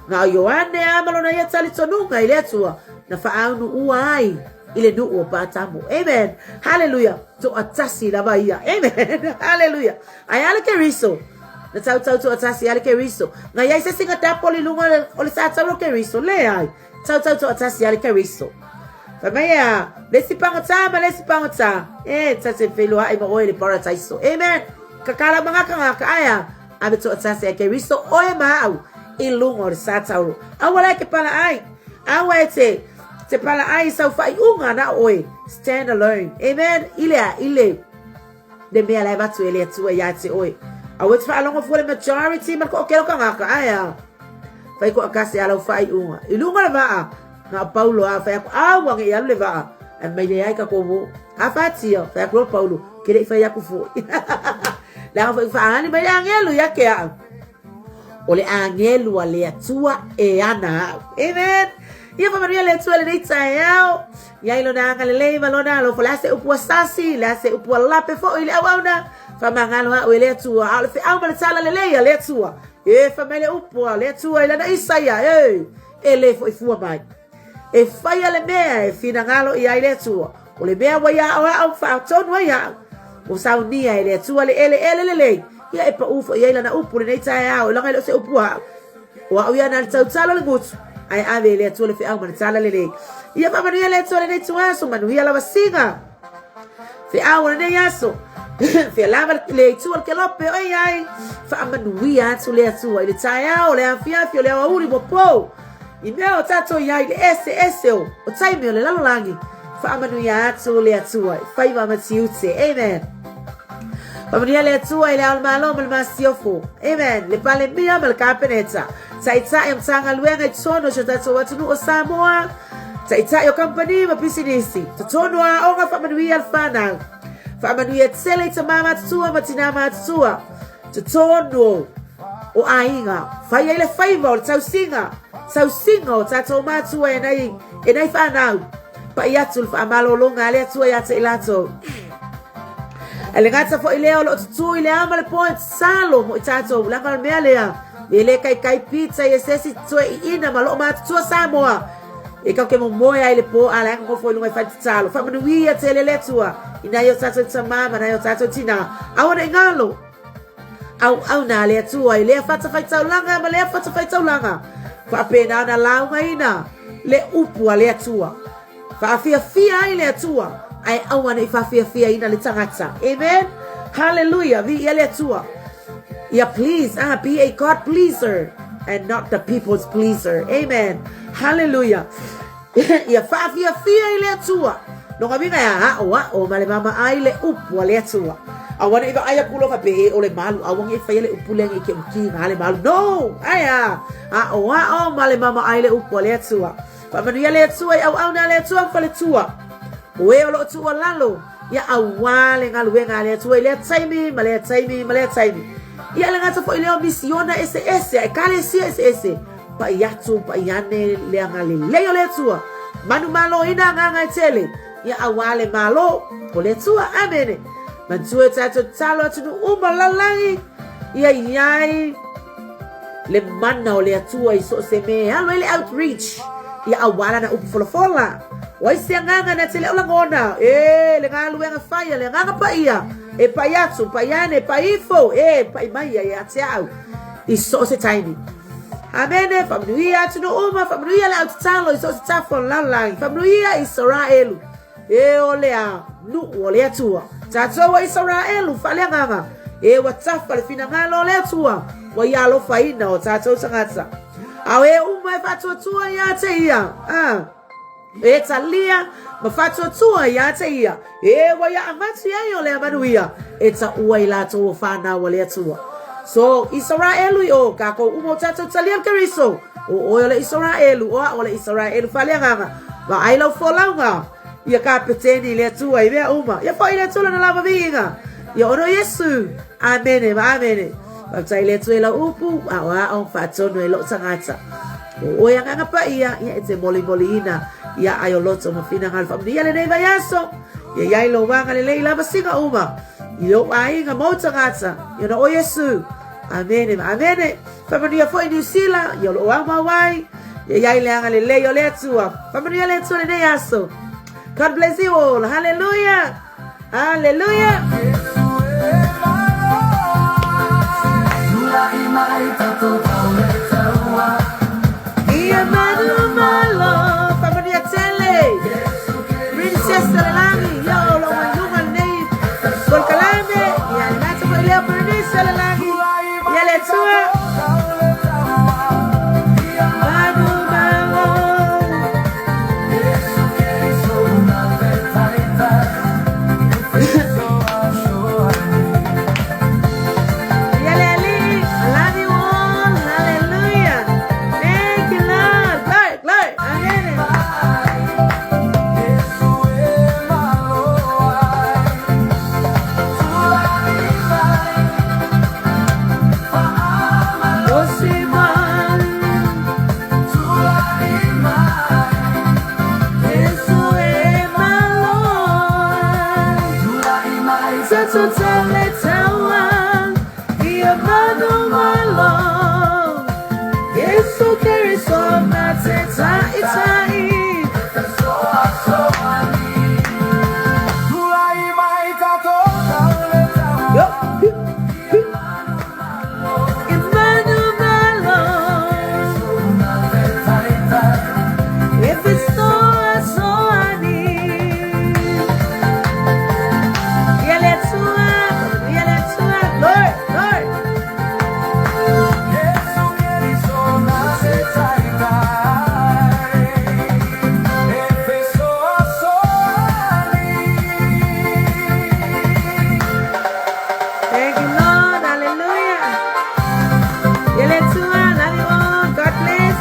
Ngā o Ioane a ma lona ia talitonuga i le Atua, na whaaunu ua ai i le nuu o Pātāmu. Amen. Hallelujah. Toatasi lava ia. Amen. Hallelujah. Ai ale Keriso. Na tau tau toatasi ale Keriso. Ngā iai se singa tapoli lunga o le sātau o Keriso. Leai. Tau tau toatasi ale Keriso. Fai mai a, le isi pagotā ma le isi pagotā. E, ta te feiloai ma oe i le parataiso. Amen. Kakala mangakangaka, ae a, ave toatasi ai Keriso oe ma au i lunga o le sātauro. Aua la e ke pala ai. Aua e te, te pala ai i sau whaiunga na oe. Stand alone. Amen. I le a, i le, le mea la e vatu e le Atua ia te oe. Aua e te whaalongo fua le majority ma le kookelo kangaka, ae a. Whai ko akase a lau whaiunga. I lunga le vaa, Nga Paulo a whai aku, aua nge i alu le vaa. Ae mai le ai ka kou A whatia, whai aku lo Paulo, ke le i whai aku foi. Le anga foi whaani mai le angelu ia ke au. O le angelu a le Atua e ana au. Amen. Ia whamanuia le Atua lenei taeao. Ia i lona anga lelei ma lona alofa. Le a se upu a sasi, le a se upu a lape foi le auauna. Whamangalo au e le Atua. A o le wheau ma le tala lelei a le Atua. E wha mai le upu a le Atua i lana Isaia. E, e le foi fua mai. E whaia le mea e whinangalo i ai le Atua. O le mea ua ia ao ao whaatonu ai au. Ua saunia e le Atua le ele ele lelei. Ia e pa ufo i ai lana upu lenei taeao. E langa i le o se upu au. O au ia na le tautala o le gutu. Ae ave e le Atua le feau ma le tala lelei. Ia faamanuia le Atua lenei tuaso, manuia lava siga. Feau o lenei aso. Fea lava le itu o le kelope oi ai. Faamanuia atu le Atua i le taeao, le afiafi o le aoauli ua pou. I mea o tātou i ai le ese ese o, o taimi o le lalolagi. Faamanuia atu le Atua i faiva ma tiute. Amen. Faamanuia le Atua i le ao o le Malo ma le Masiofo. Amen. Le Palemia ma le Kapeneta. Taitai o Matagaluega i totonu o si o tātou atunuu o Samoa. Taitai o kampani ma pisinisi. Totonu o aoga faamanuia le whānau. Faamanuia tele i tamā matutua ma tinā matutua. Totonu o aiga. Whai ai le whaiva o le tausiga. Tausiga o tātou mātua e nei, e nei whānau. Pai atu le whaamalologa a le Atua ia te i lātou. E le gata foi lea o loo tutū i le ao ma le po e tatalo mo i tātou leaga o le mea lea e le kaikai pita i e se isi toe iina ma loo matutua Samoa e kau ke momoe ai le po a le nofo i lunga i fale tatalo. Faamanuia tele le Atua i nai o tātou tamā ma nai o tātou tinā. Aua nei ngalo auauna a le Atua i lea fatafaitaulaga ma lea fatafaitaulaga. Faapena ona laugaina le upu a le Atua. Faafiafia ai le Atua, ae aua ne i faafiafiaina le tagata. Amen. Hallelujah. Viia le Atua. Ia please, ah, be a God pleaser and not the people's pleaser. Amen. Hallelujah. Ia faafiafia i le Atua. Lona uiga e aoao ma le maamaai le upu a le Atua. Aua ne i vaai aku loa faapea e o le malu, aua ne i faia le upu lea nei ke uki ngā le malu. No! Ae a, aoao ma le maamaai le upu a le Atua. Faamanuia le Atua i auauna a le Atua ma faletua. O e o loo tuualalo, ia auā le galuega a le Atua i lea taimi ma lea taimi ma lea taimi. Ia le gata foi lea o misiona eseese a ekalesia eseese, pai atu pai ane le agalelei o le Atua. Manumaloina agaga e tele, ia auā le Malo o le Atua. Amene. Manatua e tatou tatalo atunuu uma o le lalolagi, ia i ai le mana o le Atua i so o se mea e alu ai le outreach, ia auā lana upu folafola. O ai se agaga na te le o lagona, e le galuega fai a le Agaga Paia, e pai atu, pai ane, pai ifo, e pai mai ia ia te au i so o se taimi. Amene, faamanuia atunuu uma, faamanuia le au tatalo i so o se tafa o le lalolagi, faamanuia Isaraelu, e o le nuu o le Atua. Tatou o Isaraelu faaleagaga, e ua tafa le finagalo o le Atua, ua ia alofaina o tatou tagata. A o e uma e faatuatua ia te ia, a, e talia ma faatuatua ia te ia, e ua ia avatu i ai o lea manuia, e taua i latou o whanau a le Atua. So, Isaraelu i o, kākou uma o tātou talia le Keriso, o oe o le Isaraelu, o a'u o le Isaraelu faaleagaga, vaai lau folauga, ia kapeteni i le Atua i mea uma, ia fo'i le Atua lona lava viiga, ia ona o Iesu. Amene ma amene. Faafetai i le Atua i lau upu, aoao faatonu ai lou tagata. O oe Agaga Paia, ia e te molimoliina ia ai o loto ma finagalo faamanuia lenei vaiaso. Ia i ai lou agalelei i lavasiga uma, i ou aiga ma ou tagata, i ona o Iesu. Amene ma amene. Faamanuia foi Niu Sila, ia o loo aumau ai, ia i ai le agalelei o le Atua. Faamanuia le Atua lenei aso. God bless you all. Hallelujah. Hallelujah. Ia manu malo, faamanuia tele. Princess o le lagi, ia o loo mai luga lenei polokalame, ia le gata foi lea Bernice o le lagi, ia le Atua. Manu malo. Ia le Alii, I love you all. Hallelujah. Thank you, Lord. Glory, glory. Amen. Yo. Thank you, Lord. Hallelujah. Ia le Atua, love you all. God bless.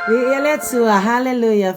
Ia le Atua, hallelujah.